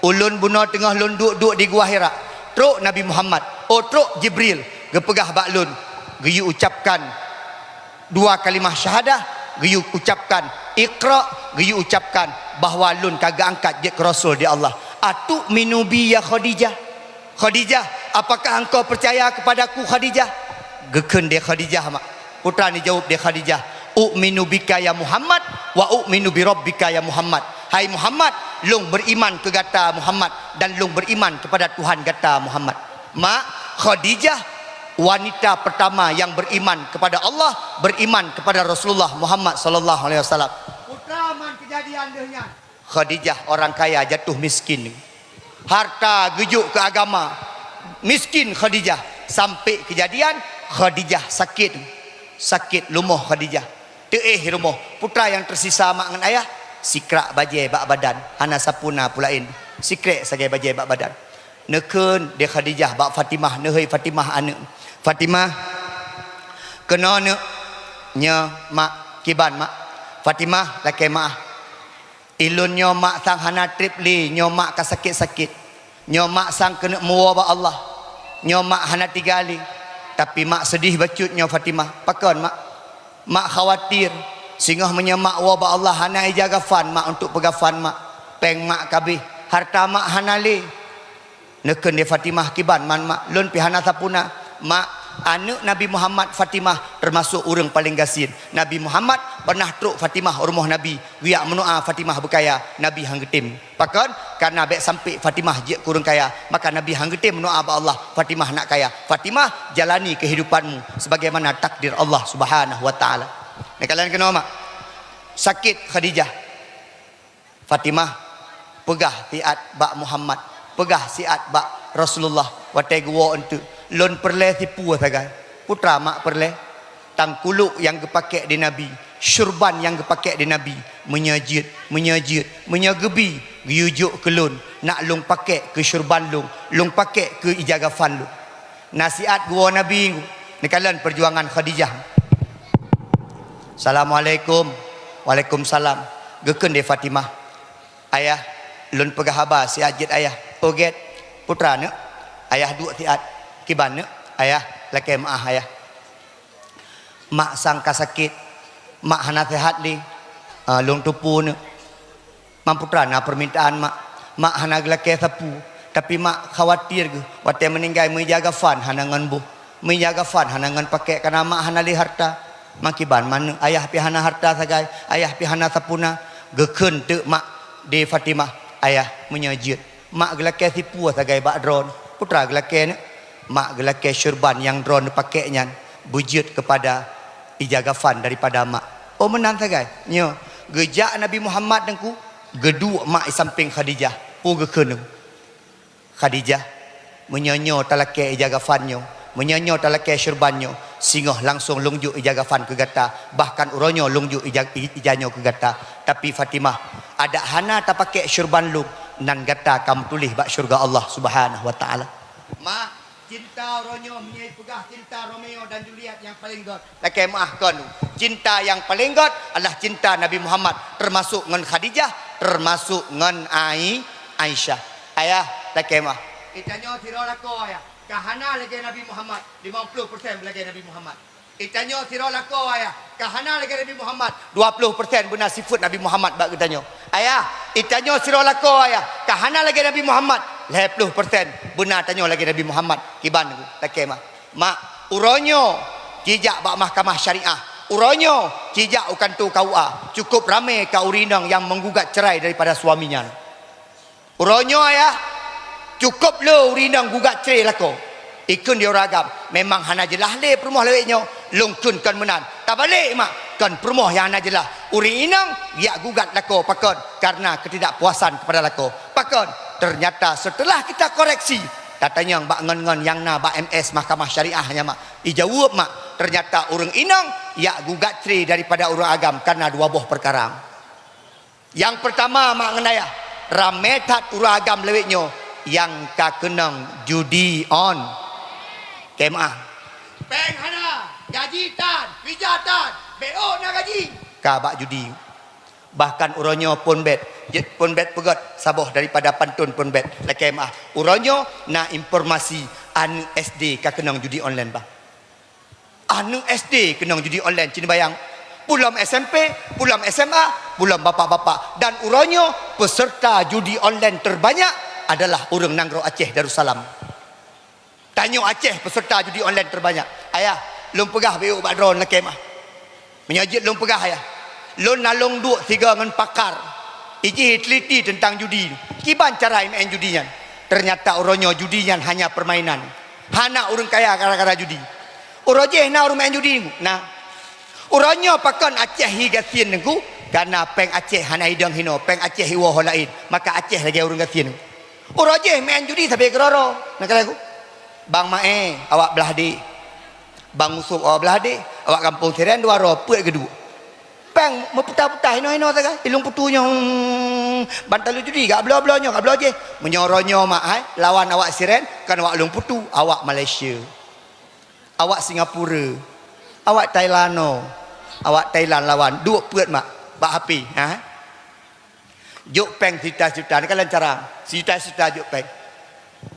ulôn bunoe teungoh lôn duek-duek di Gua Hira, trok Nabi Muhammad, oh, trok Jibril, geupeugah bak lôn, geuyue ucapkan dua kalimah syahadah, geuyue ucapkan Iqra, geuyue ucapkan bahwa lôn ka geuangkat jeuet keu rasul di Allah. Atu'minu bi ya Khadijah? Khadijah, apakah engkau percaya kepadaku, Khadijah?" Geukheun lé Khadijah mak. Putra neujaweueb lé Khadijah, "U'minu bika ya Muhammad, wa u'minu bi rabbika ya Muhammad." "Hai Muhammad, lôn beriman keu gata Muhammad, dan lôn beriman kepada Tuhan gata Muhammad." Mak, Khadijah wanita pertama yang beriman kepada Allah, beriman kepada Rasulullah Muhammad sallallahu alaihi wasallam. Putra man kejadian deuh nyan. Khadijah orang kaya jatuh miskin. Harta geujok keu agama, miskin Khadijah. Sampai kejadian Khadijah sakit. Sakit lumoh Khadijah. Teuéh rumoh, putra nyang teusisa mak ngon ayah, sikrak bajée bak badan, hana sapeue na peue laén. Sikrek sagai bajée bak badan. Neukheun lé Khadijah bak Fatimah, "Neuhôi Fatimah aneuk. Fatimah, keunoe neuk, nyoe mak, kiban mak." "Fatimah, lakée meu'ah. Ilôn nyoe mak sang hana treb lé, nyoe mak ka sakét-sakét. Nyoe mak sang keuneuk meuwoe bak Allah. Nyoe mak hana tiga lé. Tapi mak seudeh bacut nyoe Fatimah." "Pakon mak?" "Mak khawatir, singoh meunyoe mak woe bak Allah hana ija gafan mak untuk peugafan mak. Péng mak ka abéh, harta mak hana lé." Neukheun lé Fatimah, "Kiban man mak, lôn pih hana sapeue na." "Mak, aneuk Nabi Muhammad Fatimah teumasok ureuëng paleng gasien. Nabi Muhammad pernah trok Fatimah u rumoh Nabi, geujak meudoá Fatimah beukaya, Nabi han geutem. Pakon? Karena bék sampai Fatimah jeuet keu ureuëng kaya, maka Nabi han geutem meudoá bak Allah Fatimah nak kaya. Fatimah, jalani kehidupanmu sebagaimana takdir Allah Subhanahu wa Taala." Neukalon keunoe mak. Sakét Khadijah. "Fatimah, peugah siat bak Muhammad, peugah siat bak Rasulullah watée geuwoe eunteuk, lôn peureulée sipeue sagai." "Putra mak peureulée?" "Tangkulok nyang geupakék di Nabi, syurban nyang geupakék di Nabi, meunyoe jeuet, meunyoe jeuet, meunyoe geubi, geuyue jok keu lôn, nak lôn pakék keu syurban lôn, lôn pakék keu ija gafan lôn." Nasihat geuwoe Nabi, neukalon peujuangan Khadijah. "Assalamualaikum." "Waalaikumsalam." Geukheun lé Fatimah, "Ayah, lôn peugah haba siat jeuet ayah." "Oh gét, putra neuk." "Ayah duek siat." "Kiban neuk?" "Ayah, lakée meu'ah ayah. Mak sang ka sakét, mak hana sehat lé. Ah, lôn teupeue neuk." "Man putra na peumintaan mak. Mak hana geulakée sapeue, tapi mak khawatir geuh watée meuninggai meuija gafan hana ngon boh, meuija gafan hana ngon pakék, karena mak hana lé harta." "Man kiban man neuk, ayah pih hana harta sagai, ayah pih hana sapeue na." Geukheun teuk mak di Fatimah, "Ayah, meunyoe jeuet, mak geulakée sipeue sagai bak droeneuh, putra geulakée neuk." "Mak geulakée syurban nyang droeneuh pakék nyan beujeuet keupada ija gafan daripada mak." "Oh meunan sagai?" "Nyoe." Geujak Nabi Muhammad teungku, geuduek mak i sampéng Khadijah, peue geukheun. "Khadijah, meunyoe nyoe talakée ija gafan nyoe, meunyoe nyoe talakée syurban nyoe, singoh langsong lôn jok ija gafan keu gata, bahkan uroe nyoe lôn jok ija, i-, ija nyoe keu gata. Tapi Fatimah, Adak hana tapakèk syurban lôn, nan gata ka meutuléh bak syeuruga Allah Subhanahu wa Taala. Mak, cinta uroe nyoe meunyoe peugah cinta Romeo dan Juliet nyang paleng gèt. Lakèe meu'ah kon. Cinta nyang paleng gèt adalah cinta Nabi Muhammad, teumasok ngon Khadijah, teumasok ngon Ai-, Aisyah. Ayah, lakèe meu'ah. Geutanyoe sidroe lakoe, Ayah, ka hana lagèe Nabi Muhammad, limong ploh persen lagèe Nabi Muhammad. Geutanyoe sidroe lakoe, Ayah, ka hana lagèe Nabi Muhammad, dua ploh persen beuna sifeuet Nabi Muhammad bak geutanyoe. Ayah, geutanyoe sidroe lakoe, Ayah, ka hana lagèe Nabi Muhammad, lhèe ploh persen beuna tanyoe lagèe Nabi Muhammad. Kiban, lakèe meu'ah. Mak, uroe nyoe jijak bak mahkamah syariah. Uroe nyoe jijak u kantô K U A. Cukôp ramè ka ureueng inong nyang menggugat cerai daripada suaminya. Uroe nyoe, Ayah, cukôp le ureueng inong gugat cerai lakoe. Ikheun di ureueng agam, memang hana jeulaih lé peurumoh lawét nyoe, lôn kheun kon meunan. Tabalek, Mak, kon peurumoh nyang hana jeulaih. Ureueng inong jak gugat lakoe pakon? Karena ketidakpuasan kepada lakoe. Pakon? Ternyata setelah kita koreksi, tatanyong bak ngon-ngon nyang na bak M S Mahkamah Syariah nyan, Mak. Ijaweueb, Mak, ternyata ureueng inong jak gugat cerai daripada ureueng agam karena dua boh peukara. Nyang peurtama, Mak ngon Ayah, ramè that ureueng agam lawét nyoe nyang ka keunong judi on. Lakèe meu'ah. Pèng hana, gaji tan, visa tan, beu na gaji. Ka bak judi. Bahkan uroe nyoe phon bèt, jeuet phon bèt peugöt saboh daripada pantôn phon bèt. Lakèe meu'ah. Uroe nyoe na informasi aneuk S D ka keunong judi online, bah. Aneuk S D keunong judi online, cit neubayang. Peulom S M P, peulom S M A, peulom bapak-bapak. Dan uroe nyoe peserta judi online terbanyak adalah ureueng nanggroe Aceh Darussalam. Tanyoe Aceh peserta judi online terbanyak. Ayah, lôn peugah beu bak droeneuh, lakèe meu'ah. Meunyoe jeuet lôn peugah, Ayah, lôn na lôn duek sigoe ngon pakar. Ijih iteliti teuntang judi. Kiban cara imeu'èn judi nyan. Ternyata uroe nyoe judi nyan hanya permainan. Hana ureueng kaya gara-gara judi. Uroe jéh na ureueng meu'èn judi? Na. Uroe nyoe pakon Aceh hi gasien, Teungku? Karena pèng Aceh hana idong hinoe, pèng Aceh iwoe ho laén. Maka Aceh lagèe ureueng gasien. Uroe jéh meu'èn judi sabé keudroe-droe. Na keuh, Teungku? Bang Maé, awak blah deh. Bang Usop, awak blah deh. Awak gampông Siren dua droe, peuet geuduek. Pèng meuputa-puta hinoe-hinoe sagai. Ilôn putu nyoe, hmm, ban talu judi, gak bloe-bloe nyoe, gak bloe jéh. Meunyoe uroe nyoe, Mak, hai, lawan awak Siren, kon awak lôn putu, awak Malaysia. Awak Singapura, awak Thailand, oh. Awak Thailand lawan, duek peuet, Mak, bak H P, ha? Jok pèng sijuta-sijuta, neukalon cara, sijuta-sijuta jok pèng.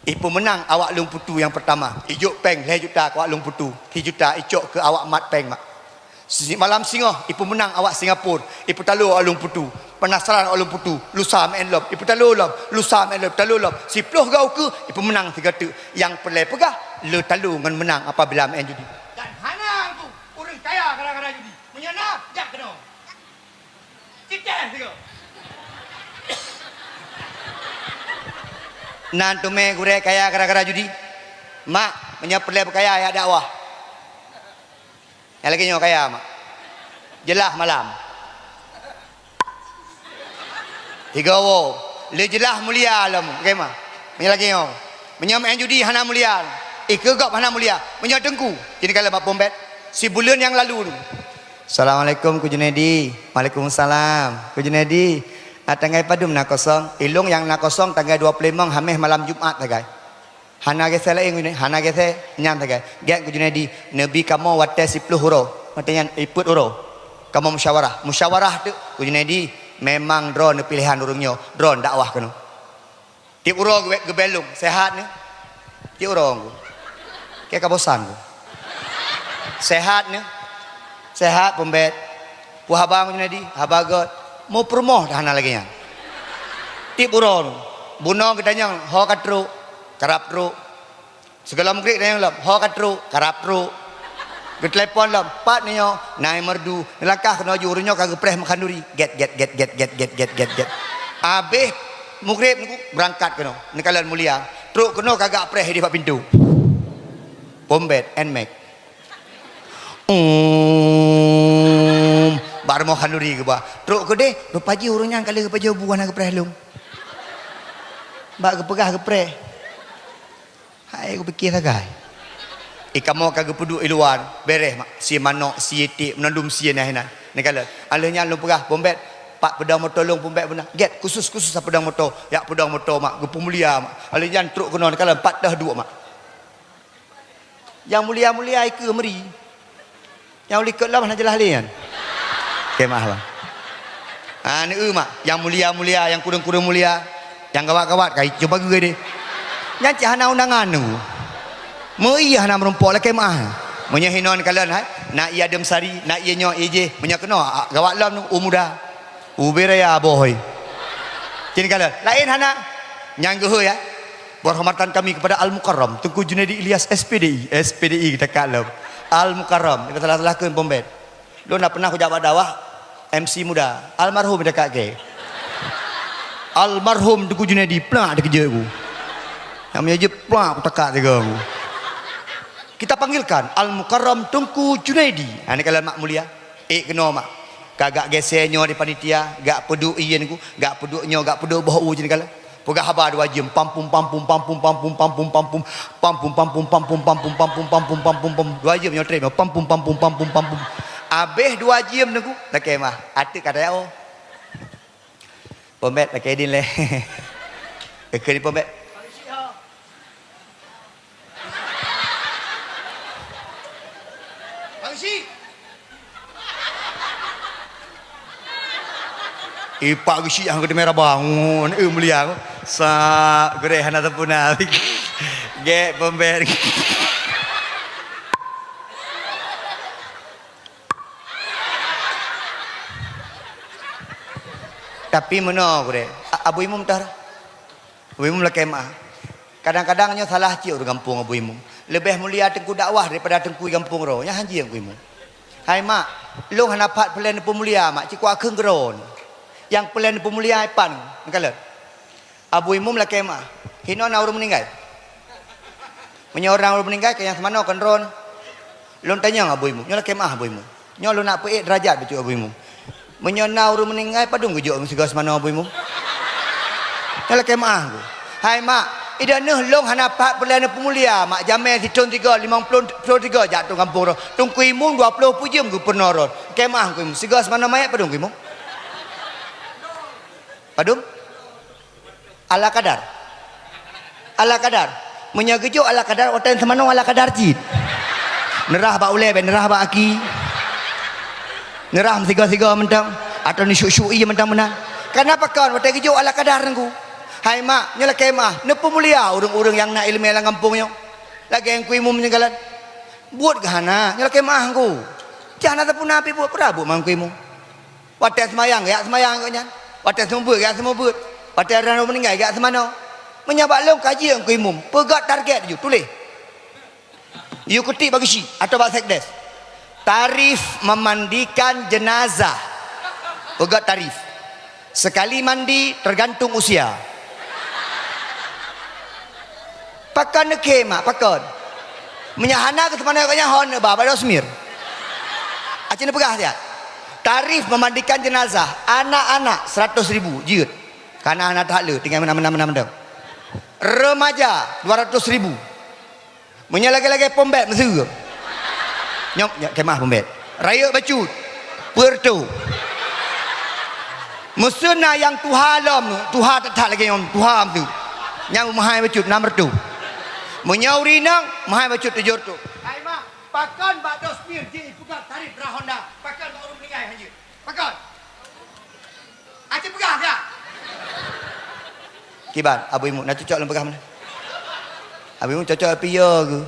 Ipeumeunang awak lôn putu nyang peurtama, ijok pèng lhèe juta keu awak lôn putu, sijuta icok keu awak mat pèng, Mak. Si-, malam singoh, ipeumeunang awak Singapura, ipeutalo awak lôn putu. Penasaran awak lôn putu, lusa meu'èn lom, ipeutalo lom, lusa meu'èn lom, ipeutalo lom. Siploh goe ukeue, ipeumeunang sigoe teuk. Nyang peureulèe peugah, le talo ngon meunang apabila meu'èn judi. Dan hana Teungku ureueng kaya gara-gara judi. Meunyoe na, jak keunoe. Cicéh sigoe. Na teumé gurèe kaya gara-gara judi? Mak, meunyoe peureulèe beukaya, jak dakwah. Nyang lagèe nyoe kaya, Mak. Jeulaih malam. Sigoe woe, le jeulaih mulia lom, oke, Mak. Meunyoe lagèe nyoe. Meunyoe meu'èn judi hana mulia, eh, keu gob hana mulia. Meunyoe Teungku, jih neukalon bak phon bèt. Sibuleuen nyang lalu nyoe. Assalamualaikum, Keu Junaidi. Waalaikumsalam. Keu Junaidi, ah, tanggai padum na kosong? Ilôn nyang na kosong tanggai dua ploh limong, Hamèh malam Jumat sagai. Hana gésé laén, Keu Junaidi, hana gésé, nyan sagai. Gét Keu Junaidi, neubi kamoe watèe siploh uroe. Watèe nyan, eh, peuet uroe. Kamoe musyawarah. Musyawarah teuk, Keu Junaidi, memang droeneuh piléhan ureueng nyoe, droeneuh dakwah keunoe. Tiep uroe geubèe, geubèe lôn, "Sehat nyoe?" Tiep uroe ngon. Kèe ka bosan ngon. "Sehat nyoe?" "Sehat, phon bèt." "Peue haba ngon Junaidi?" "Haba gèt." Meupeurumoh dah hana lagèe nyan. Tiep uroe ngon. Bunoe geutanyong, "Ho ka trok?" "Karab trok." Sigohlom maghrib geutanyong lom, "Ho ka trok?" "Karab trok." Geutelepon lom, "Pat nyoe?" "Na i Meureudu." Neulangkah keunoe ju, ureueng nyoe ka geupreh meukhanduri. Gét, gét, gét. Abéh maghrib nyoe beurangkat keunoe. Neukalon mulia. Trok keunoe ka geupreh di bak pintoe. Phon bèt, Nmax. Um, bak rumoh khanduri geuba. Trok keudeh, rupa jih ureueng nyan ka lheueh geupajoh bu hana geupreh lom. Bak geupeugah geupreh. Hai, kupiké sagai. Eh, kamoe ka geupeuduek i luwa, bèrèh mak, sie manok, sie tiek, meunan dum sie nyan hinan. Neukalon. Alheuh nyan lôn peugah, "Phon bèt, Pat peudong moto lôn peumbet beuna. Gét, khusus-khusus peudong moto. Jak peudong moto mak, geupeumulia mak. Lheuh nyan trok keunoe, kalon pat teuh duek mak. Nyang mulia-mulia ikeue meuri. Nyang u likot lom hana jeulaih lé nyan. Oke, maaf, bang. Ah, neu mak, nyang mulia-mulia, nyang kureueng-kureueng mulia, nyang gawat-gawat kai cuba geue deh. Nyan cit hana undangan tu. Meu ie hana meurumpok lakée maah. Meunyoe hinon kalon hai, na ie adem sari, na ie nyoe ie jih, meunyoe keunoe, ah, gawat lom tu, u muda. Ubé raya boh hôi. Cit kalon, laén hana. Nyang geuhôi ya. Penghormatan kami kepada Al-Mukarram Teuku Junaidi Ilyas S P D I, S P D I kita kalon. Al-Mukarram, kita salah-salah keu pembet. Lôn na pernah kujak bak dakwah, M C muda, almarhum dekat ke. Almarhum Teuku Junaidi, plak dikeujeuet ku. Nyang meujeuet plak kutakak tiga ku. Kita panggilkan Al-Mukarram Teuku Junaidi. Ha, ni kalon mak mulia. Ék keunoe mak. Ka gak gese nyoe di panitia, gak peuduek ien ku, gak peuduek nyoe, gak peuduek boh u jih ni kalon. Peugah haba dua jeuem, pam pum, pam pum, pam pum, pam pum, pam pum, pam pum. Dua jeuem nyoe trép, pam pum, pam pum, pam pum, pam pum. Abéh dua jeuem nunggu, lakée mah. Ateuk ka tayao. Pombet lakée din lé. Eukeu di pombet. Ipak geusyik nyang keuteumé raba ngon, eh, mulia. Sa geureh hana sampoereuna. Gek pembet. Tapi meunoe gurée, Abu Imum tah. Abu Imum lakée maah. Kadang-kadang nyoe salah cit ureuëng gampông Abu Imum. Leubeh mulia teungku dakwah daripada teungku gampông droe. Nyan hanjeuet Abu Imum. Hai mak, lôn hana pat peulén peumulia mak, cit kuakheun keudroe. Nyang peulén peumulia hai pan, neukalon. Abu Imum lakée maah. Hinoe na ureuëng meuninggai. Meunyoe ureuëng meuninggai keu nyang seumanoe kon droe. Lôn tanyong Abu Imum, nyoe lakée maah Abu Imum. Nyoe lôn nak peuék deurajat bacut Abu Imum. Meunyoe na ureuëng meuninggai, padum geujok sigoe seumanoe Abu Imum? Nyoe lakée maah ku. Hai mak, ideh neuh lôn hana pat peulén peumulia mak, jamé sithon tiga, limong ploh, ploh tiga jak teuh gampông droe. Teungku Imum dua ploh peuet jeuem geupeurunoe droe. Lakée maah ku Imum, sigoe seumanoe manyét padum ku Imum? Padum? Ala kadar. Ala kadar. Meunyoe geujok ala kadar, watée seumanoe ala kadar cit. Neurah bak ulée, bék neurah bak aki. Neurah meusigoe-sigoe mantong, atawa neusyuk-syuk ie mantong meunan. Kana pakon watée geujok ala kadar teungku. Hai mak, nyoe lakée maah, neupeumulia ureuëng-ureuëng nyang na iéleumé lam gampông nyoe. Lagée Teungku Imum nyang galak. Buet geuhana, nyoe lakée maah teungku. Cah na sapeue na pih buet, peurabot mak Teungku Imum. Watée seumayang, geujak seumayang gobnyan. Watée seumeubeuet, geujak seumeubeuet. Watée droeneuh meuninggai, geujak seumanoe. Meunyoe bak lôn ka jeuet Teungku Imum, peugét target ju, tuléh. Yue keutik bak geusyik atawa bak sekdes. Tarif memandikan jenazah. Peugét tarif. Sekali mandi tergantung usia. Pakon neukhém, mak, pakon? Meunyoe hana geuseumanö gobnyan hon neuba bak Dosmir. Aci neupeugah siat. Tarif memandikan jenazah anak-anak seratus ribu jeuet. Kana hana that le, tinggai meunan, meunan, meunan, meunan. Remaja dua ratus ribu. Meunyoe lagée-lagée pombet meuseue. Nyoe, nyoe kemah pombet. Rayeuk bacut. Peureutoh. Meuseu na nyang tuha lom, tuha that-that lagée nyoe, tuha meuseue. Nyang meuhai bacut enam reutôh. Meunyoe ureuëng inong, meuhai bacut tujoh reutôh. Hai mak, pakon bak Dosmir jih ipeugah tarif bra Honda, pakon bak ureuëng meuninggai hanjeuet? Pakon? Aci peugah siat. Kiban, Abu Imum, na cocok lôn peugah meunan? Abu Imum cocok pih yo geuh.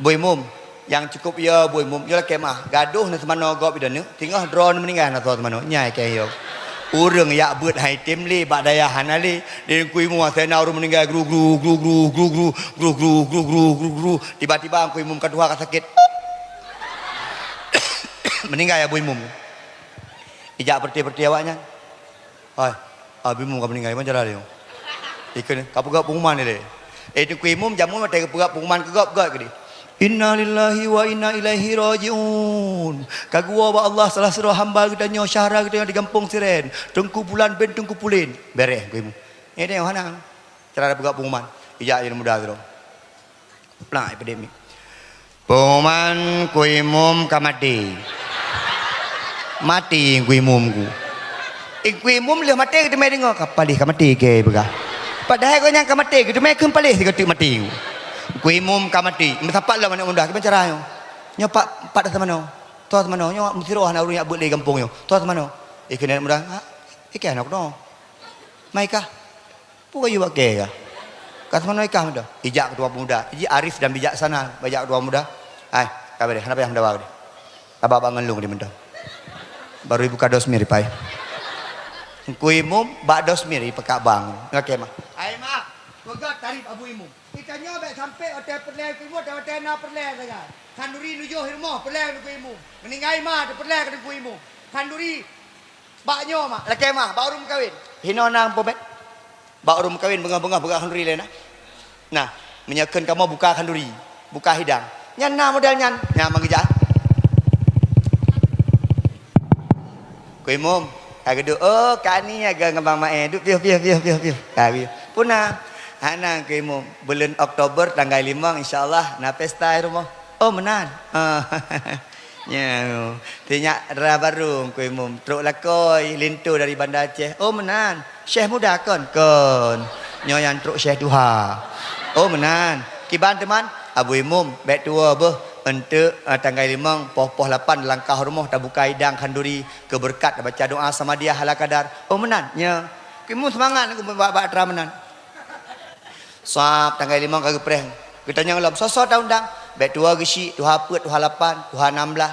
Abu Imum, nyang cukup yo Abu Imum, nyoe lakée maah, gadôh na seumanoe gob ideh neuh, singoh droeneuh meuninggai hana soe seumanoe, nyan keuh yo. Ureuëng jak beuet han item le, bak dayah hana le, di Teungku Imum asai na ureuëng meuninggai gru-gru, gru-gru, gru-gru, gru-gru, gru-gru, gru-gru, tiba-tiba Teungku Imum ka tuha ka sakét. Meuninggai Abu Imum. Ijak peureute-peureute awaknyan. Hai, Abu Imum ka meuninggai, ban cara lé nyoe. Ikheun, ka peugah pengumuman ilée. Eh, Teungku Imum jameun watée geupeugah pengumuman keu gob, göt keudeh. Innalillahi wa inna ilaihi raji'un. Ka geuwoe bak Allah salah sidroe hamba geutanyoe, syedara geutanyoe di gampông Siren. Teungku Pulan bin Teungku Pulin. Beres, Teungku Imum. Eh, tengok hana. Cara peugah pengumuman. Ijak je muda sidroe. Plak, ipeudeh mic. Pengumuman, Teungku Imum ka maté. Maté Teungku Imum ku. Teungku Imum lheueh maté geuteumé deungoe, "Ka paléh ka maté kèe," peugah. Padahai gobnyan ka maté, geuteumé kheun paléh sigoe teuk maté. Teungku Imum ka maté, meusapat lom aneuk muda, "Kiban cara nyoe?" "Nyoe pat, pat dah seumanoe. Soe seumanoe? Nyoe meusidroe hana ureueng jak beuet lé gampông nyoe. Soe seumanoe?" Ikheun aneuk muda, "Ha, ikheun aneuk droe." "Mai kah?" "Peue kayue bak kèe kah?" "Ka seumanoe ikah mantong." Ijak keu tuha peumuda. Iji arif dan bijaksana, bak jak keu tuha peumuda. "Hai, ka beureh, hana payah meudawa keudeh. Abang-abang ngon lôn di mantong." Baru ibuka dos mir ipai. Teungku Imum bak dos mir ipeugah bang. Lakèe mah. "Hai mak, peugah tarif Abu Imum. Geutanyoe bèk sampé watèe peureulèe Teungku Imum, watèe na peureulèe sagai. Khanduri nujoh i rumoh peureulèe Teungku Imum. Meuninggai ma teupeureulèe keu Teungku Imum. Khanduri bak nyoe mak, lakèe mah, bak ureueng meukawen." "Hinoe na po bèk." Bak ureueng meukawen beungoh-beungoh peugah khanduri lé na. Nah, meunyoe kheun kamoe buka khanduri, buka hidang. Nyan na model nyan, nyan meugeujak. Teungku Imum, ka geuduek, "Oh, kani ya ngon Bang Mae. Duek piôh, piôh, piôh, piôh, piôh." Ka piôh. "Peue na?" "Hana, Teungku Imum. Buleuen Oktober tanggai limong, insya Allah, na pesta i rumoh." "Oh, meunan." "Oh." Nyoe, sinyak dara barô Teungku Imum, trok lakoe linto dari Banda Aceh. "Oh, meunan. Syekh muda kon?" "Kon. Nyoe nyang trok syekh tuha." "Oh, meunan. Kiban teuma?" "Abu Imum, bèk tuwoe beuh. Eunteuk, eh, tanggai limong, poh-poh lapan, langkah rumoh tabuka idang khanduri, keu beureukat tabaca doa Samadiyah ala kadar." "Oh, meunan." Nyoe. Teungku Imum seumangat Teungku Imum bak, bak atra meunan. Sab, tanggai limong ka geupreh. Geutanyong lom, "Soe-soe taundang?" "Bèk tuwoe geuchik, tuha peuet, tuha lapan, tuha nam blah.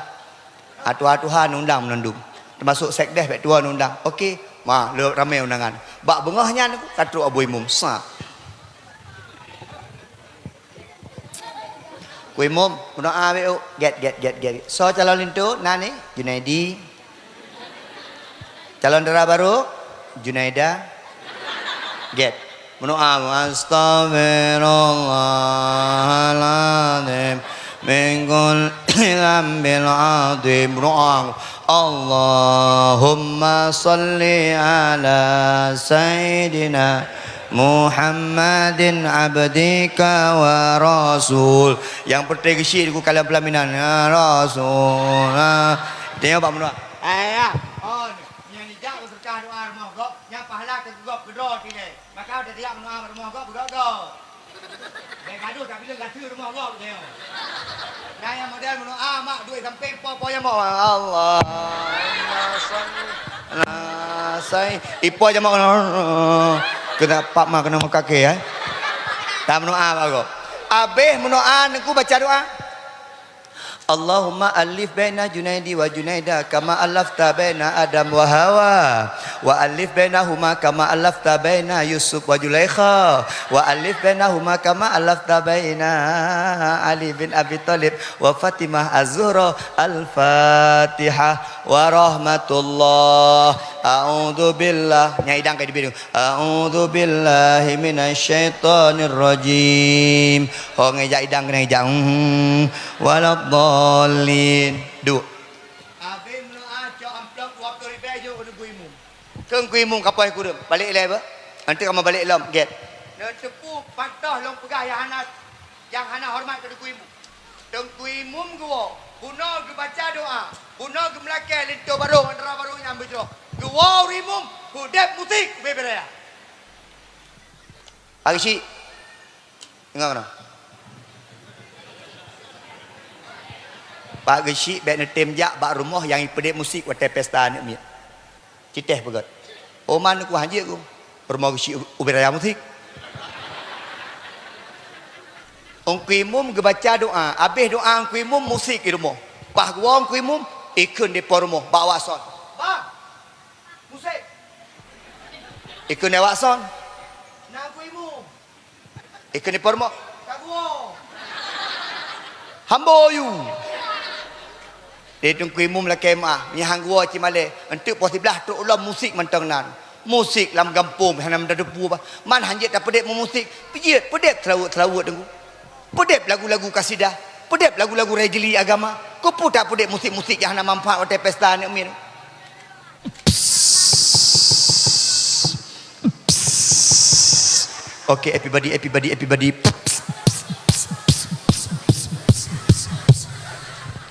Ah, tuha-tuha neuundang meunandum. Teumasok sekdes bèk tuwoe neuundang." "Oke." Ma, lheueh ramè undangan. Bak beungoh nyan ka trok Abu Imum. Sab. "Teungku Imum, meudoa bèk, uk." "Gèt, gèt, gèt, gèt." "Soe calon linto?" "Na nyoe, Junaidi." "Calon dara barô?" "Junaida." "Gèt." Meudoa, "Astaghfirullahalazim min kulli dzambil adzim." Meudoa, "Allahumma shalli ala sayyidina Muhammadin abdika wa rasul." Nyang peureulèe geuchik Teungku kalon peulaminan. "Ya Rasul." Tengok bak meudoa. Ayah. Oh, nyang nijak beuseudeukah doa rumoh gob, nyang pahala teugeugop keudroe tilèe. Maka watèe tajak meudoa rumoh gob, beugop-gop. Bèk gadoh tapiléh gaseue rumoh gob, tengok. Nah, nyang model meudoa mak duek sampéng po-po jamok. Allahumma shalli ala sayyid. Ipo jamok keunoe. Keuneuk pap ma keuneuk meukaké, eh. Dak meudoa bak gob. Abéh meudoa Teungku baca doa. Allahumma allif baina Junaidi wa Junaida kama allafta baina Adam wa Hawa, wa allif bainahuma kama allafta baina Yusuf wa Zulaikha, wa allif bainahuma kama allafta baina Ali bin Abi Thalib wa Fatimah Az-Zuhra. Al-Fatihah. Wa rahmatullah. A'udzubillah. Nyang idang ka dibilang. A'udzubillahi minasyaitonirrajim. Ho ngon jak idang keunan jak. Hmm. Waladdallin. Duek. Abéh meudoa cok amplop dua ploh ribèe jok keu Teungku Imum. Keu Teungku Imum ka poh kureueng. Balek ilèe beuh. Nanti kamoe balek lom, gèt. Neuteupeue pantôh lôn peugah nyang hana, nyang hana horeumat keu Teungku Imum. Teungku Imum geuwoe, bunoe geubaca doa, bunoe geumeulakèe linto barô, antara barô nyang beujroh. Geuwoe ureueng imum, udép musik ubé-ubé raya. Pak Geuchik. Deungö keunoe. Pak Geuchik bèk neutem jak bak rumoh nyang ipeudép musik watèe pesta aneuk miet. Citèh peugöt. Oma neuku hanjeuet ku. Rumoh geuchik ubé raya musik. Teungku Imum geubaca doa, abéh doa Teungku Imum musik i rumoh. Paih geuwoe Teungku Imum, ikheun di po rumoh bak awak son. Bang, musik. Ikheun di awak son. Na Teungku Imum. Ikheun di po rumoh. Ka geuwoe. Hambo yu. Di Teungku Imum lakèe meu'ah, nyan han geuwoe cit malèe, eunteuk poh siblaih trok lom musik mantong nan. Musik lam gampông hana meuteupeu bah. Man hanjeuet tapeudép musik, peujeuet peudép seulaweuet-seulaweuet Teungku. Peudép lagu-lagu kasidah, peudép lagu-lagu raya jeli agama. Keupeue tapeudép musik-musik nyang hana manfaat watèe pesta aneuk miet. Oke, everybody, everybody, everybody.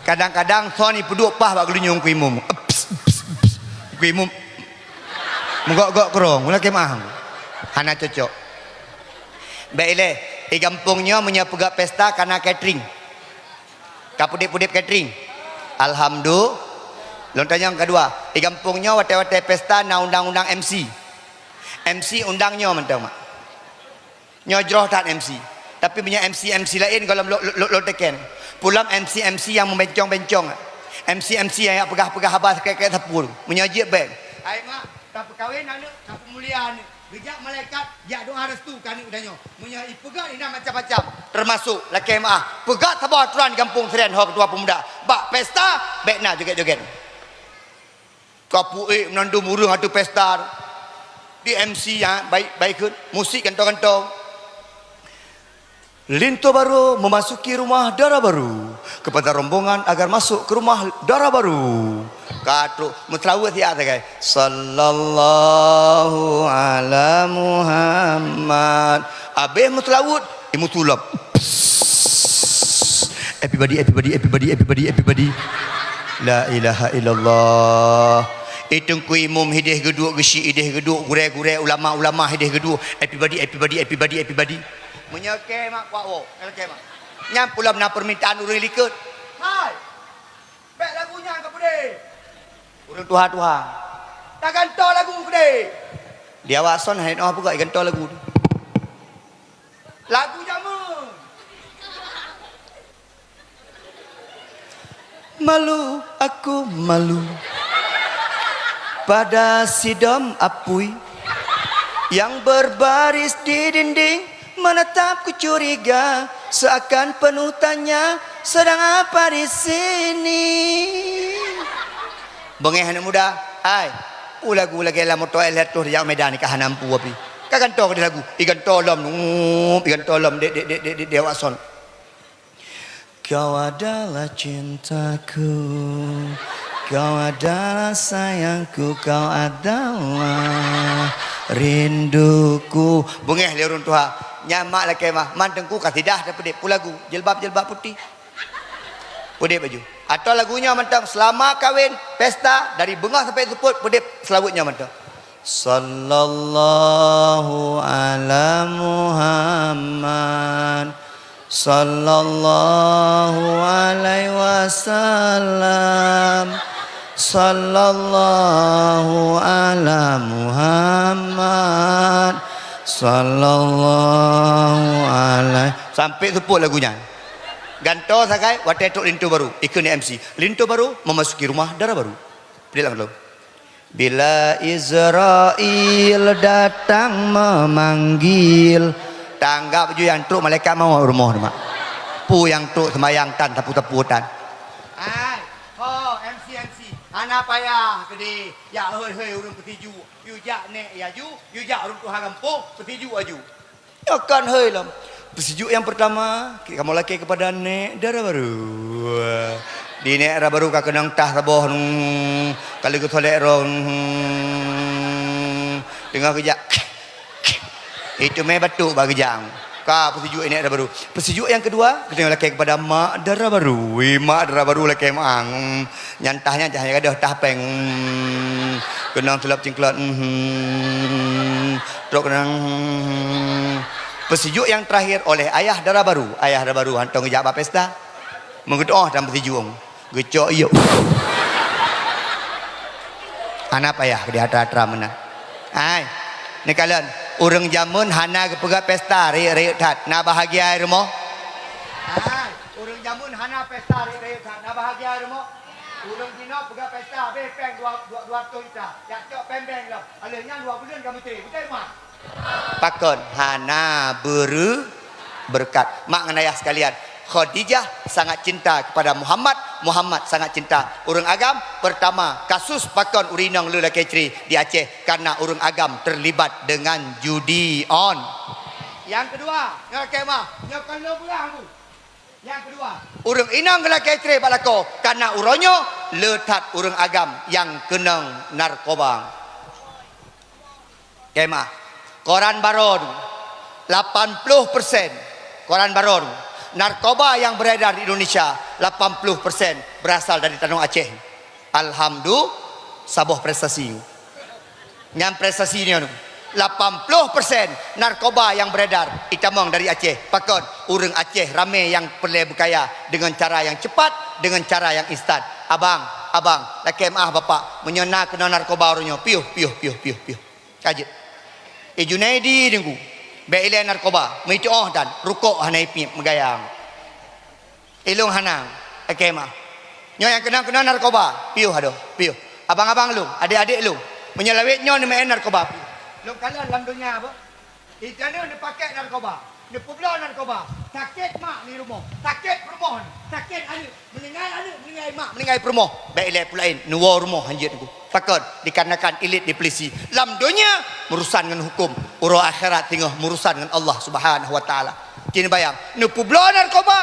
Kadang-kadang son ipeuduek paih bak geulinyueng Teungku Imum. Teungku Imum. Meugok-gok keurong, mula kemah. Hana cocok. Bèk ilèe, di gampông nyoe meunyoe peugah pesta kana catering. Ka peudieb-peudieb catering. Alhamdulillah. Lôn tanyong keudua, di gampông nyoe watèe-watèe pesta na undang-undang M C. M C undang nyoe mantong, mak. Nyoe jroh that M C. Tapi meunyoe M C-M C laén gohlom lôn, lôn, lôn teken. Peulom M C-M C nyang meubencong-bencong. M C-M C nyang peugah-peugah haba sakét-sakét sapeue. Meunyoe jeuet bèk. Hai mak, tapeukawen aneuk, tapeumulia aneuk. Geujak malaikat, jak doa restu keu aneuk geutanyoe. Meunyoe ipeugah inan macam-macam. Teumasok lakèe meu'ah. Peugah saboh aturan di gampông Seren ho keutua peumuda. Bak pesta, bèk na jogét-jogét. Ka peuék meunandum ureueng ateueh pesta. Di M C, ha, baik, baik kheun. Musik gantoe-gantoe. Linto baru memasuki rumah dara baru. Kepada rombongan agar masuk ke rumah dara baru. Ka trok meuseulaweuet siat sagai. Sallallahu ala Muhammad. Abéh meuseulaweuet, imeutulop. Everybody, everybody, everybody, everybody, everybody. La ilaha illallah. Teungku imum hideh geuduek, geusyik hideh geuduek, gurèe-gurèe, ulama-ulama hideh geuduek. Everybody, everybody, everybody, everybody. Meunyoe kèe mak, kuak woe. Kèe mak. Nyan peulom na peurmintaan ureueng likot. Hai! Bèk lagu nyan ka peude. Ureueng tuha-tuha. Tagantoe lagu peude. Di awak son hai noh peugah gantoe lagu. Lagu jameun. Malu, aku malu pada sidom apui yang berbaris di dinding menatapku curiga seakan penuh tanya sedang apa di sini. Beungèh aneuk muda, hai, peue lagu lagèe lam moto lhèe reutôh jak Medan ka hana mampu api. Ka gantoe keudeh lagu, igantoe lom, igantoe lom dek, dek, dek, dek, dek, dek awak son. Kau adalah cintaku, kau adalah sayangku, kau adalah rinduku. Beungèh lé ureueng tuha, nyan mak lakèe mah, man teungku kasidah tapeudieb peue lagu, jilbab-jilbab putéh. Peudieb baju. Atau lagu nyoe mantong, selama kawin, pesta, dari beungoh sampai seupôt, peudieb seulaweuet nyoe mantong. Sallallahu ala Muhammad. Sallallahu alaihi wasallam. Sallallahu ala Muhammad. Sallallahu alaihi. Sampai seupôt lagu nyan. Gantoe sagai watèe trok linto baru. Ikheun M C. Linto baru memasuki rumah dara baru. Peudiek lam lom. Bila Israel datang memanggil. Tanggap ju nyang trok malaikat mawöt rumoh nyoe, mak. Peue nyang trok seumayang tan, sapu-sapu tan. Hai, ho, M C, M C. Hana payah keudeh. Jak hôi-hôi ureueng peusijuek. Yue jak nèk laju, yue jak ureueng tuha gampông, peusijuek laju. Nyoe kan hôi lom. Peusijuek nyang peurtama, kamoe lakèe keupada nèk dara barô. Di nèk dara barô ka keunong tah saboh, hmm, ka lheueh geusolek droe, hmm, teungoh geujak. Itu mè batuk bak geujak. Ka peusijuek nèk dara barô. Peusijuek nyang keudua, kamoe lakèe keupada mak dara barô. Weh, mak dara barô lakèe mak, hmm. Nyan tah nyan, tah nyan gadôh, tah pèng. Hmm. Keunong teulop cingklot. Hmm. Trok keunong. Hmm. Peusijuek nyang teurakhir oleh ayah dara barô. Ayah dara barô hantom geujak bak pesta. Meugeutu'oh dan peusijuek. Geucok iyôk. Hana payah di atra-atra meunan. Hai. Neukalon, ureueng jameun hana geupeugah pesta rayeuk-rayeuk that. Na bahagia i rumoh? Hai. Ureueng jameun hana pesta rayeuk-rayeuk that. Na bahagia i rumoh? Ureueng jinoe peugah pesta, abéh pèng dua, dua, dua reutôh juta. Jak cok pèng bank lom. Alheuh nyan dua buleuen ka meuté. Beutôi, mak? Pakon hana beureu-, beureukat. Mak ngon ayah sekalian, Khadijah sangat cinta kepada Muhammad, Muhammad sangat cinta. Ureueng agam, pertama, kasus pakon ureueng inong le lakèe cre di Aceh, karena ureueng agam terlibat dengan judi on. Nyang keudua, nyoe lakèe mah, nyoe kon lôn peugah, Bu. Nyang keudua, ureueng inong geulakèe cre bak lakoe, karena uroe nyoe le that ureueng agam nyang keunong narkoba. Kemah, koran baroe, lapan puluh persen koran baroe, narkoba yang beredar di Indonesia, lapan puluh persen berasal dari tanoh Aceh. Alhamdulillah, saboh prestasi. Nyan prestasi nyoe. Lapan ploh persen narkoba nyang beredar itamong dari Aceh. Pakon? Ureuëng Aceh ramé nyang peureulée beukaya deungon cara nyang cepat, deungon cara nyang instan. Abang, abang, lakée meuáh bapak, meunyoe na keunoe narkoba uroe nyoe, piôh, piôh, piôh, piôh, piôh. Ka jeuet. Eh, Junaidi deungoe, bék ilée narkoba, meutuoh dan rukok hana ipiep meugayang. Ilong hana, oke mah. Nyoe nyang keunong-keunong narkoba, piôh adoh, piôh. Abang-abang lôn, adék-adék lôn, meunyoe lawét nyoe neumeuén narkoba, piôh. Lôn kalon lam donya apa? Ijana neupakèk narkoba, neupubloe narkoba, sakét mak di rumoh, sakét peurumoh, sakét aneuk, meuninggai aneuk, meuninggai mak, meuninggai peurumoh, bék ilée peulaén, neuwoe rumoh hanjeuet nyoe. Pakon? Dikarenakan ilit di polisi. Lam donya meurusan ngon huköm, uroe akhirat singoh meurusan ngon Allah Subhanahu wa Taala. Cit neubayang, neupubloe narkoba,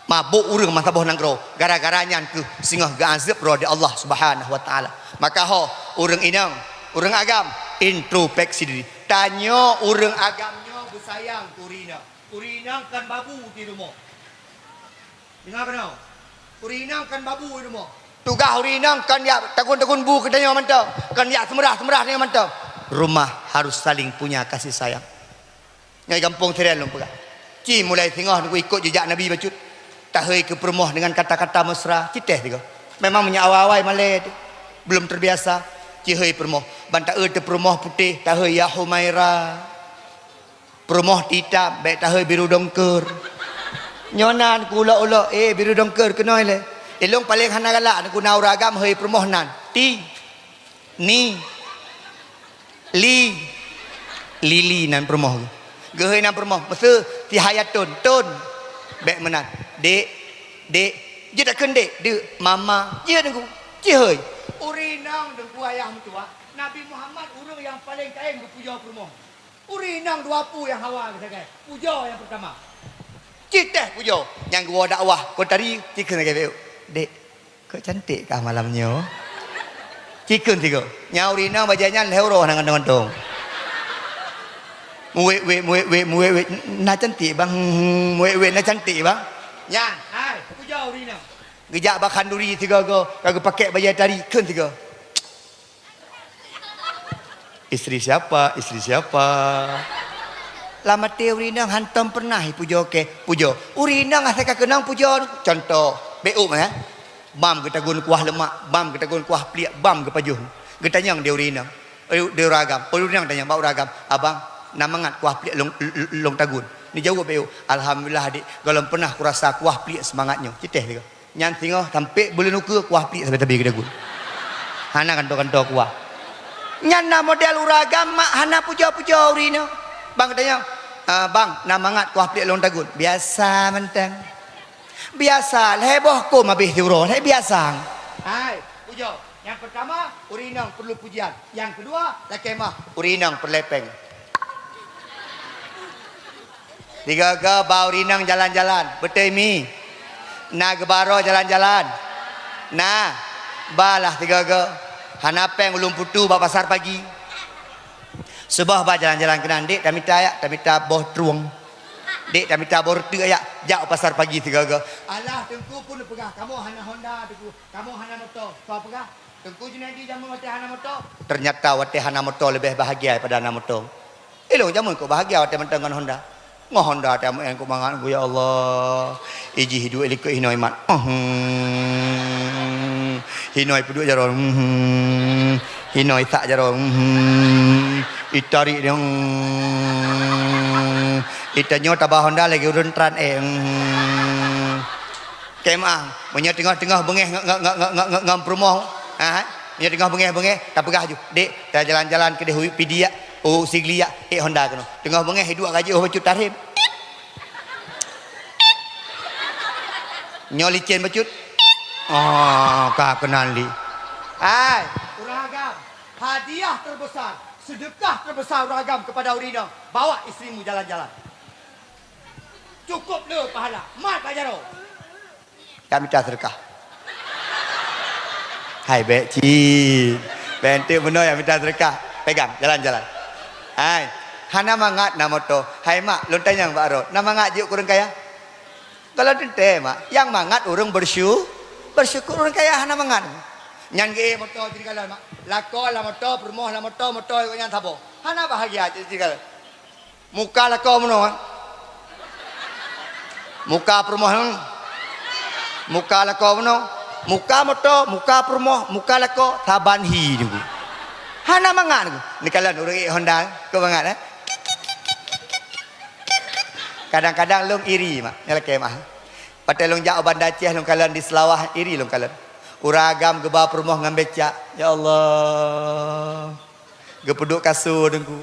mabök ureuëng meusaboh nanggroe, gara-gara nyan keuh singoh geuazeueb droe di Allah Subhanahu wa Taala. Maka ho, ureuëng inong, ureuëng agam, introspeksi diri. Tanyoe ureuëng agam nyoe beusayang keu ureuëng inong. Ureuëng inong kon babu di rumoh. Deungoe keunoe. Ureuëng inong kon babu di rumoh. Tugaih ureuëng inong kon jak tagun-tagun bu keu tanyoe mantong, kon jak seumeurah-seumeurah tanyoe mantong. Rumah harus saling punya kasih sayang. Nyoe gampông Sirén lôn peugah. Ci mulai singoh nyoe ikot jeujak Nabi bacut. Tahei keu peurumoh deungon kata-kata mesra, ci teh tiga. Memang meunyoe awai-awai malée teuh, belum terbiasa, ci hei peurumoh. Ban taeu teuh peurumoh putéh, tahei ya Humaira. Peurumoh ti itam, bék tahei biru dongker. Nyoe nan ku ulok-ulok, eh, biru dongker keunoe lé. Ilong paléng hana galak, ku na ureuëng agam hei peurumoh nan. Ti. Ni. Li. Lili nan peurumoh. Geuhei nan peurumoh. Meuseu si Hayatun. Tun. Bék meunan. Dek. Dek. Jeuet takheun dek. Dek. Mama. Jeuet nunggu. Cihei. Ureuëng inong deungku ayah meutuah. Nabi Muhammad ureuëng nyang paléng kayém geupujoe peurumoh. Ureuëng inong dua pu nyang hawa geusagai. Pujoe nyang peurtama. Ci teh pujoe. Nyang geuwoe dakwah, kon tari, ci kheun lagée, "Dek, kok cantik kah malam nyoe?" Ci kheun sigoe. Nyang ureuëng inong bajée nyan lhée uroe hana gantong-gantong. Muwék-wék, muwék-wék, muwék-wék. Na cantik, bang. Hmm, hmm, muwék-wék, na cantik, bang. Nyan, hai, pujoe ureuëng inong. Geujak bak khanduri sigoe-goe, ka geupakèk bajée tari, kheun sigoe. Istri siapa? Istri siapa? Lam até ureuëng inong hantom pernah ipujoe kèe, pujoe. Ureuëng inong asai ka keunong pujoe, contoh, bék ôk, eh. Bam geutagun kuah leumak, bam geutagun kuah pliek, bam geupajoh. Geutanyong di ureuëng inong, eh, di ureuëng agam. Ureuëng inong tanyong bak ureuëng agam, "Abang, na mangat kuah pliek lôn, lôn tagun?" Neujaweueb bék ôk, "Alhamdulillah, Adik, gohlom pernah kurasa kuah pliek seumangat nyoe." Ci teh sigoe. Nyan singoh sampoe buleuen ukeue kuah pliek sabe-sabe geudagun. Hana kantô-kantô kuah. Nyan na model ureuëng agam mak hana pujoe-pujoe ureuëng inong. Bang geutanyong, "Ah, bang, na mangat kuah pliek lôn tagun?" "Biasa mantong." "Biasa, lhée boh kôm habéh siuroe, lhée biasa." Hai, pujoe. Nyang peurtama, ureuëng inong peurlu pujian. Nyang keudua, lakée mah, ureuëng inong peureulée péng. Sigoe-goe ba ureuëng inong jalan-jalan, beutôi mi? Na geuba droe jalan-jalan? Na, balah sigoe-goe. Hana péng ulôn putu bak pasar pagi. Suboh ba jalan-jalan keunan, "Dek, tamita yak, tamita boh trueng. Dek, tamita boh reuteuek yak, jak u pasar pagi sigoe-goe." Alah, teungku pun peugah, "Kamoe hana Honda, teungku. Kamoe hana moto." Soe peugah? Teungku Junaidi jameun watée hana moto. Ternyata watée hana moto leubeh bahagia daripada na moto. Ilong jameun kok bahagia watée mantong ngon Honda. Ngon Honda watée amu en kok mangat, ya Allah. Iji hiduek likot hinoi mat. Uhmm. Hinoi peuduek jaroe. Uhmm. Hinoi sak jaroe. Uhmm. Itarik dia. Uhmm. Itanyoe taba Honda lagée ureuëng tran eh. Uhmm. Kemah, meunyoe teungoh-teungoh beungéh ngon, ngon, ngon, ngon, ngon, ngon peurumoh, ha, meunyoe teungoh beungéh-beungéh, tapeugah ju, "Dek, ta jalan-jalan keudeh u Pidie yak, u Sigli yak, ék Honda keunoe." Teungoh beungéh, iduek gaji oh bacut tarhem. Nyoe licén bacut. Oh, ka keunan li. Hai, ureuëng agam, hadiah terbesar, sedekah terbesar ureuëng agam kepada ureuëng inong, bawa istrimu jalan-jalan. Cukup le pahala. Mat bak jaroe. Tamita seudeukah. Hai, bék cit. Bék enteuk bunoe nyang mita seudeukah. Pegang, jalan-jalan. Hai, hana mangat na moto. Hai mak, lôn tanyong bak droe, na mangat jeuet keu ureuëng kaya? Kalau teuntée mak, nyang mangat ureuëng bersyu-, bersyukur, ureuëng kaya hana mangat. Nyan geuék moto jih dikalon, mak. Lakoe lam moto, peurumoh lam moto, moto gobnyan saboh. Hana bahagia jih dikalon. Muka lakoe bunoe, eh. Muka peurumoh, hmm. Muka lakoe bunoe. Muka moto, muka peurumoh, muka lakoe, saban hi nyoe. Hana mangat nyoe. Dikalon ureuëng ék Honda, keu mangat, eh. Kadang-kadang lôn iri, mak. Nyan lakée meu'ah. Watée lôn jak u Banda Aceh, lôn kalon di Seulawah, iri lôn kalon. Ureuëng agam geuba peurumoh ngon becak. Ya Allah. Geupeuduek kasô Teungku.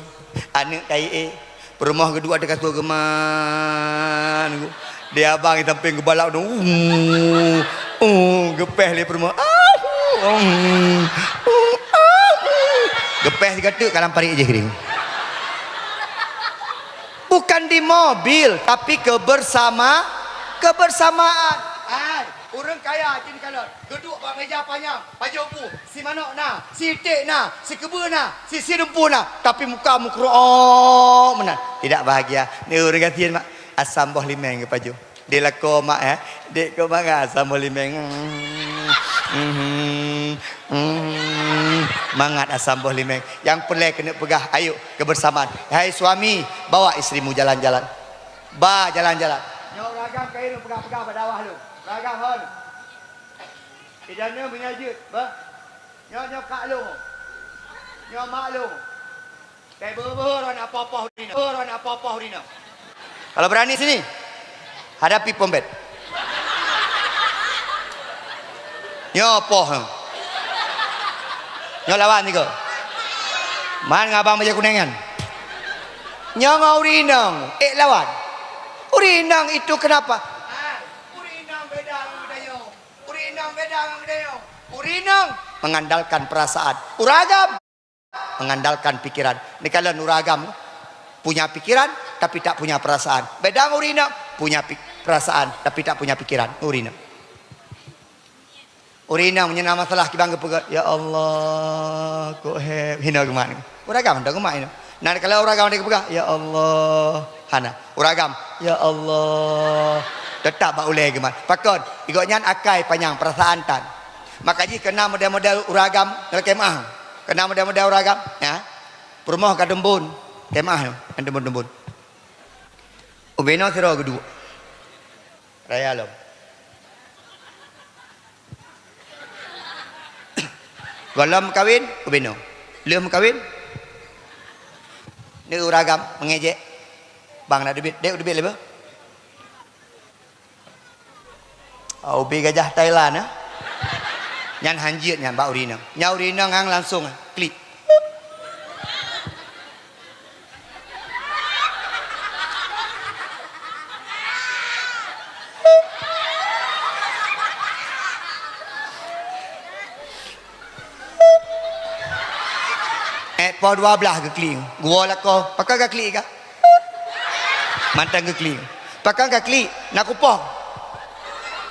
Aneuëk kayée. Peurumoh geuduek ateueh kasô geuman Teungku. Di abang di sampéng geubalak dong. Uh, uh, geupéh lé peurumoh. Ah, uh, uh, uh, ah, uh. Geupéh sigoe teuk ka lam parit jih keuring. Bukan di mobil, tapi kebersama, kebersamaan. Hai, ureuëng kaya jih dikalon. Geuduek bak meja panyang, pajoh bu, si manok na, si iték na, si keubeue na, si, si dumpeue na, tapi muka meukeurok meunan. Tidak bahagia. Ni ureuëng gasien, mak. Asam boh limeng geupajoh. Di lakoe, mak, eh. Dek keu mangat asam boh limeng. Hmm. Hmm. Hmm. Mangat asam boh limeng. Nyang peureulée keuneuk peugah, ayo, kebersamaan. Hai suami, bawa istrimu jalan-jalan. Ba jalan-jalan. Nyoe ureuëng agam kayée lôn peugah-peugah bak dakwah lôn. Ureuëng agam hon. Idane meunyoe jeuet, bah. Nyoe, nyoe kak lôn. Nyoe mak lôn. Bèk beuhe-beuhe droeneuh poh-poh rinong. Beuhe droeneuh poh-poh rinong. Kalau berani sini, hadapi pom bét. Nyoe poh. Nyoe lawan sigoe. Man ngon abang bajèe kunéng nyan. Nyoe ngon ureueng inong, ék lawan. Ureueng inong itu kenapa? Ah, ureueng inong beda ngon geutanyoe. Ureueng inong beda ngon geutanyoe. Ureueng inong mengandalkan perasaan. Ureueng agam mengandalkan pikiran. Neukalon ureueng agam, punya pikiran tapi tak punya perasaan. Beda ngon ureueng inong, punya pik-, perasaan tapi tak punya pikiran. Ureueng inong. Ureueng inong meunyoe na masalah kiban geupeugah, "Ya Allah, kok héb." Hino geumat. Ureueng agam hana geumat hino. Nah, kalau ureueng agam geupeugah, "Ya Allah," hana. Ureueng agam, "Ya Allah," tetap bak ulèe geumat. Pakon? Gobnyan akai panyang, perasaan tan. Maka jih keunan model-model ureueng agam, lakèe meu'ah. Keunan model-model ureueng agam, ya. Peurumoh ka teumbon, lakèe meu'ah, nyang teumbon-teumbon. Ubé nyoe sidroe geuduek. Raya lom. Gohlom meukawen, ubé nyoe. Lheueh meukawen, neu ureueng agam meungejek. Bang, na teubiet, dek, teubiet lé beuh. Oh, ubé gajah Thailand, eh? Nyan hanjeuet nyan bak ureueng inong. Nyan ureueng inong nyang langsung, eh, klik. Eh, poh dua blaih geuklik. Geuwoe lakoe, "Pakon ka klik kah?" Mantong geuklik. "Pakon ka klik? Na kupoh.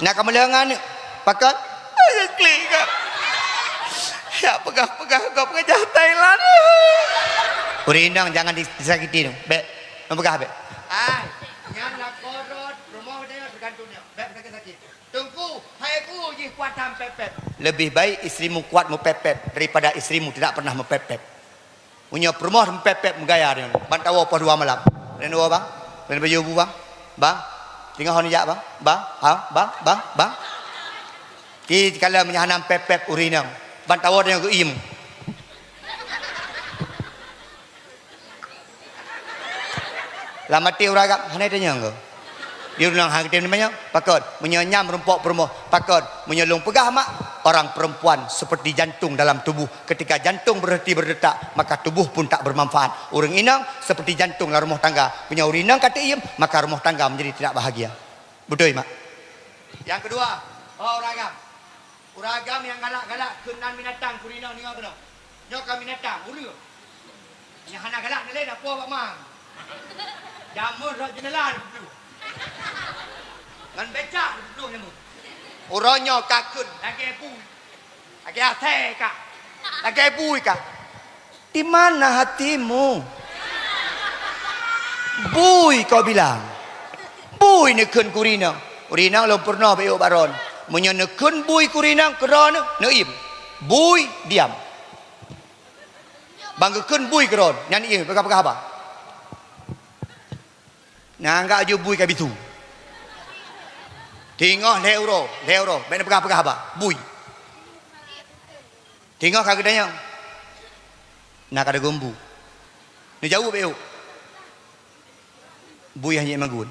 Na kameuleueng aneuk. Pakon?" Geuklik kah. Ya peugah-peugah gob gajah Thailand. Ureueng inong jangan disakiti tu. Bèk. Neupeugah bèk. Ai, nyan lakoe rot, rumoh geutanyoe teugantung nyoe. Bèk sakét-sakét. Teungku, hai ku jih kuat that meupép-pép. Lebih baik istrimu kuat meupép-pép daripada istrimu tidak pernah meupép-pép. Meunyoe peurumoh meupép-pép meugaya nyoe, ban tawoe poh dua malam. Laén woe, Bang. Laén baju bu, Bang. Bang. Singoh nijak, Bang. Bang. Ha, Bang, Bang, Bang. Ki kala meunyoe hana meupép-pép ureueng inong, ban tawoe nyoe geuiem. Lam até ureueng agam, hana tanyong keu. Di ureueng hana tanyong, pakon? Meunyoe nyam rumpok peurumoh, pakon? Meunyoe lôn peugah mak, orang perempuan seperti jantung dalam tubuh. Ketika jantung berhenti berdetak, maka tubuh pun tak bermanfaat. Ureueng inong seperti jantung dalam rumah tangga. Meunyoe ureueng inong ka teuiem, maka rumah tangga menjadi tidak bahagia. Beutôi, mak? Nyang keudua, oh, ureueng agam. Ureueng agam nyang galak-galak keu nan binatang, keu ureueng inong, deungö keunoe. Nyoe ka binatang, ureueng. Nyang hana galak na lé na po bak ma. Jameun rot jeunela na peupluh. Ngon becak na peupluh jameun. Uroe nyoe ka kheun lagèe bui. Lagèe asèe ka. Lagèe bui ka. Di mana hatimu? Bui kau bilang. Bui neukheun keu ureueng inong. Ureueng inong lôn peurunoe bak yôh bak droeneuh. Meunyoe neukheun bui keu ureueng inong, keu droeneuh, neuiem. Bui, diam. Ban geukheun bui keudroe, nyan ie, peugah-peugah haba. Nyan anggap ju bui ka bisu. Teungoh lhèe uroe, lhèe uroe, bèk neupeugah-peugah haba. Bui. Teungoh ka geutanyong. Na ka dagom bu. Neujaweueb, "Éh, bui hana magun."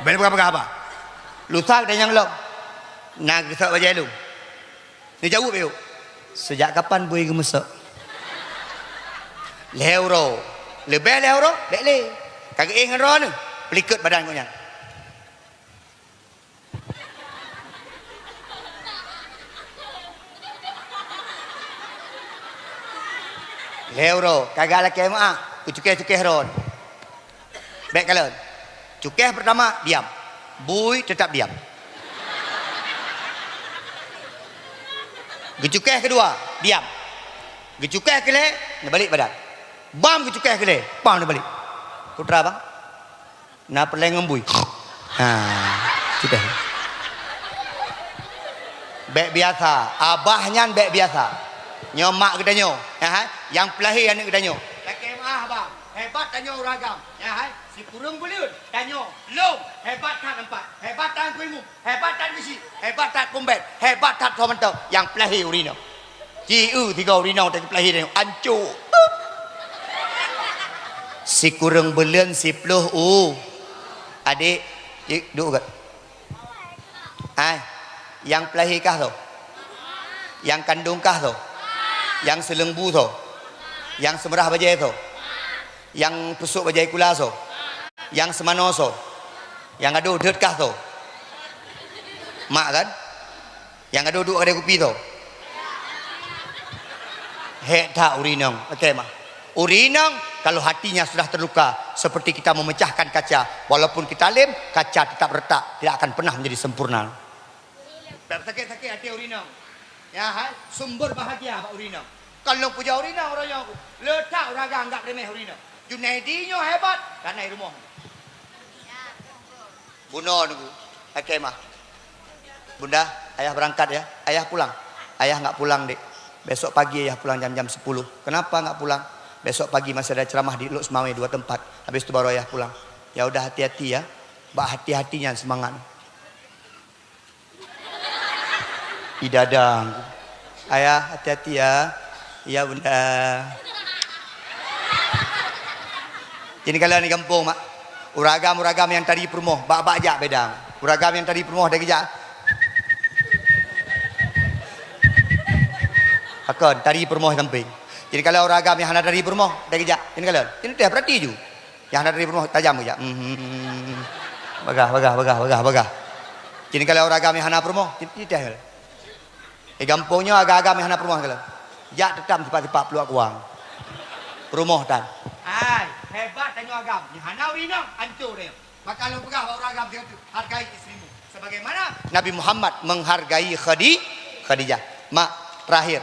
Bèk neupeugah-peugah haba. Lusa geutanyong lom. Na geusok bajèe lôn. Neujaweueb, "Éh, seujak kapan bui geumeusok?" Lhèe uroe. Leubèh lhèe uroe, bèk lé. Ka geuéh ngon droeneuh, peulikot badan gobnyan. Lhèe uroe, ka geulakèe meu'ah, geucukéh-cukéh droeneuh. Bèk kalon. Cukéh peurtama, diam. Bui teutap diam. Geucukéh keudua, diam. Geucukéh keulhèe, neubalek badan. Bam geucukéh keulhèe, bam neubalek. Putra bang. Na peureulèe ngon bui. Ha, sudah. Bèk biasa, abah nyan bèk biasa. Nyoe mak geutanyoe, nyan hai, nyang peulahé aneuk geutanyoe. Lakèe meu'ah, abah. Hebat tanyoe ureueng agam, nyan hai. Sikureueng buleuen tanyoe, lôn hebat that nampak, hebat that keu imeum, hebat that keu chik, hebat that pumbèt, hebat that soe mantong nyang peulahé ureueng inong. Ci eu tiga ureueng inong teupeulahé tanyoe, ancô. Sikureueng buleuen siploh u. Adék, ci, duek gèt. Hai, nyang peulahé kah soe? Nyang kandông kah soe? Nyang seuleumbu soe? Nyang seumeurah bajèe soe? Nyang peusôk bajèe kula soe? Nyang seumanoe soe? Nyang gadôh deuet kah soe? Mak kan? Nyang gadôh duek kadai kupi soe? Hék that ureueng inong. Oke, mak. Ureueng inong, kalau hatinya sudah terluka, seperti kita memecahkan kaca, walaupun kita lem, kaca tetap retak, tidak akan pernah menjadi sempurna. Bèk sakét-sakét até ureueng inong. Nyan hai, sumber bahagia bak ureueng inong. Kon lôn puja ureueng inong, ureueng inong. Le that ureueng agam anggap remeh ureueng inong. Junaidi nyoe hebat, kana i rumoh. Bunoe nunggu. Oke, mah. Bunda, ayah berangkat ya. Ayah pulang. Ayah nggak pulang, Dek. Besok pagi ayah pulang jam-jam sepuluh. Kenapa nggak pulang? Besok pagi masih ada ceramah di Lhokseumawe dua tempat. Habis itu baru ayah pulang. Ya udah, hati-hati ya. Bak hati-hati nyan semangat. Idadang. Ayah, hati-hati ya. Iya, Bunda. Ini kalian di kampung, mak. Ureueng agam, ureueng agam nyang tari peurumoh, bak-bak jak beda. Ureueng agam nyang tari peurumoh dari jak. Pakon, tari peurumoh samping. Jadi kalau ureueng agam nyang hana tari peurumoh, dari jak. Ini kalian. Ini teh perhati ju. Nyang hana tari peurumoh tajam keu jak. Hmm. Bagah, bagah, bagah, bagah, bagah. Jadi kalau ureueng agam nyang hana peurumoh, titah. Di gampông nyoe agam-agam nyang hana peurumoh kala. Jak teutam sipak-sipak pluek kuang. Peurumoh tan. Hai, hebat tanyoe agam. Nyang hana ureueng inong, ancô tanyoe. Maka lôn peugah bak ureueng agam sigoe teuk, hargai istrimu. Sebagaimana Nabi Muhammad menghargai Khadi-, Khadijah. Mak, terakhir.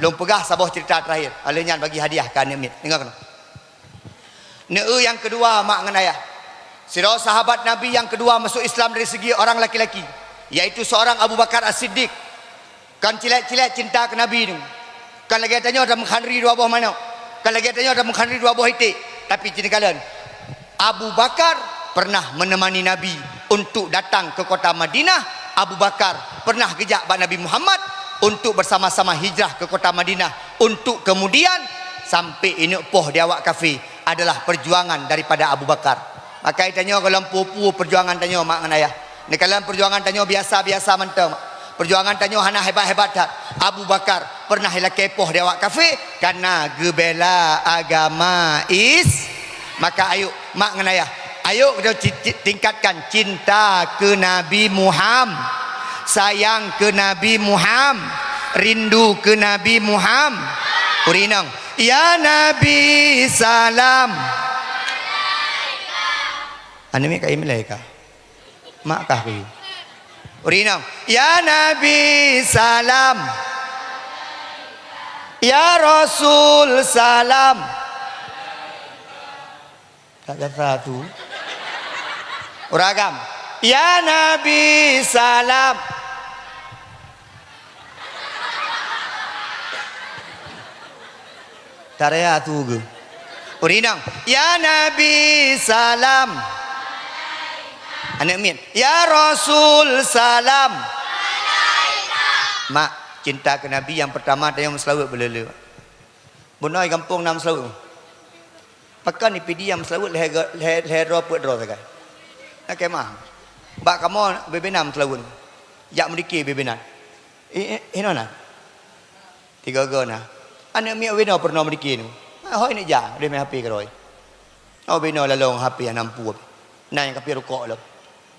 Lôn peugah saboh cerita terakhir. Oleh nyan bagi hadiah keu aneuk miet. Deungoe keunoe. Neu nyang keudua, mak ngon ayah. Sidroe sahabat Nabi nyang keudua masuk Islam dari segi orang laki-laki, yaitu seorang Abu Bakar As-Siddiq. Kon cilek-cilek cinta keu Nabi nyoe. Kon lagèe tanyoe tameukanri dua boh manok. Kon lagèe tanyoe tameukanri dua boh iték. Tapi ci neukalon, Abu Bakar pernah menemani Nabi untuk datang ke kota Madinah. Abu Bakar pernah geujak bak Nabi Muhammad untuk bersama-sama hijrah ke kota Madinah, untuk kemudian sampai ineuk poh di awak kafé adalah perjuangan daripada Abu Bakar. Maka tanyoe gohlom peue-peue perjuangan tanyoe, mak ngon ayah. Neukalon perjuangan tanyoe biasa-biasa mantong. Perjuangan tanyoe hana hebat-hebat that. Abu Bakar pernah ilakèe poh di awak kafé karena geubela agama Is-, maka ayo, mak ngon ayah, ayo kita ci-, ci-, tingkatkan cinta ke Nabi Muham-, sayang ke Nabi Muham-, rindu ke Nabi Muham-, ureueng inong, ya Nabi salam. Aneuk miet ka imlai ka. Mak kah kuyue. Ureueng inong, ya Nabi salam. Ya Rasul salam. Tak kata tu. Ureueng agam, ya Nabi salam. Syariat tu ke? Ureueng inong, "Ya Nabi salam." Aneuk miet, "Ya Rasul salam." Mak, cinta keu Nabi nyang peurtama tanyoe meuseulaweuet beuleu-leu. Bunoe gampông na meuseulaweuet. Pakon di Pidie nyang meuseulaweuet lhèe go-, lhèe, lhèe droe peuet droe sagai. Lakèe meu'ah. Bak kamoe bubena meuseulaweuet. Jak meudike bubena. Eh, eh, hinoe na. Tiga-tiga na. Aneuk miet ubé noe peurunoe meudike nyoe. Hôi neuk jak, udeh main H P keudroe. Oh, ubé noe lalong H P hana mampu. Na nyang ka pih rukok lom.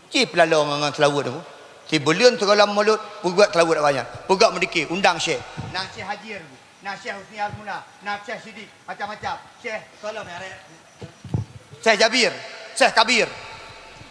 Cit peulalong ngon seulaweuet nyoe. Sibuleuen sigohlom mulod, peugöt seulaweuet awaknyan. Peugöt meudike, undang syekh. Na Syekh Haji, na Syekh Husni Al-Muna, na Syekh Sidik, macam-macam. Syekh, tolong ya, Rek. Syekh Jabir, Syekh Kabir.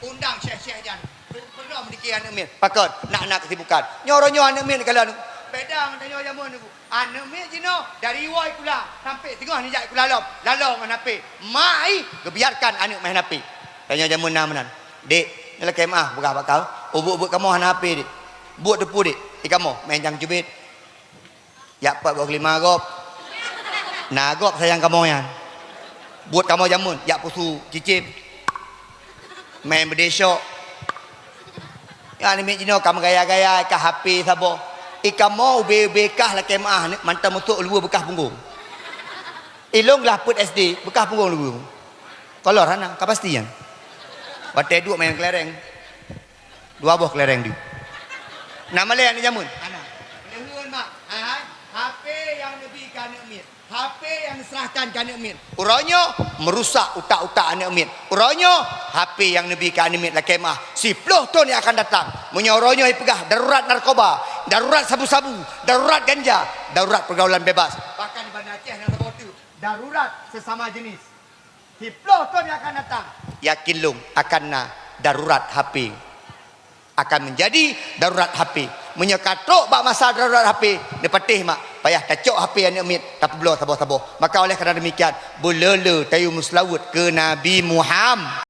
Undang syekh-syekh nyan. Peurunoe meudike aneuk miet. Pakon, nak-nak kesibukan. Nyoe uroe nyoe aneuk miet kalon. Beda ngon tanyoe jameun nyoe. Aneuk miet jinoe dari woe sikula sampai teungoh neujak sikula lom, lalong ngon H P. Mak ih geubiarkan aneuk main H P. Tanyoe jameun na meunan. Dek, nyoe lakèe meu'ah peugah bak kau. Ubeut-ubeut kamoe hana H P, Dek. Buet teupeu, Dek. Di kamoe main jang cubit. Jak pat boh keulima gob. Na gob sayang kamoe nyan. Buet kamoe jameun, jak pusu cicém. Main beudé syok. Nyan aneuk miet jinoe ka meugaya-gaya, ka H P saboh. I kamoe ubé-ubé kah lakèe meu'ah, mantong meusok luweue beukah punggong. Ilôn glah peuet S D, beukah punggong luweue. Kolor hana, ka pasti nyan. Watèe duek main kelereng. Dua boh kelereng di. Na malèe aneuk jameun? Hana. Leuheun mak, hai, hai. H P nyang neubi keu aneuk miet. H P nyang neuseurahkan keu aneuk miet. Uroe nyoe meurusak utak-utak aneuk miet. Uroe nyoe H P nyang neubi keu aneuk miet lakèe meu'ah. Siploh thon nyang akan datang. Meunyoe uroe nyoe ipeugah darurat narkoba, darurat sabu-sabu, darurat ganja, darurat pergaulan bebas. Bahkan di Banda Aceh na saboh teuk, darurat sesama jenis. Siploh thon nyang akan datang, yakin lôn akan na darurat H P. Akan menjadi darurat H P. Meunyoe ka trok bak masa darurat H P, neupatéh mak, payah tacok H P aneuk miet, tapeubloe saboh-saboh. Maka oleh karena demikian, beuleu-leu tayue meuseulaweuet keu Nabi Muham-,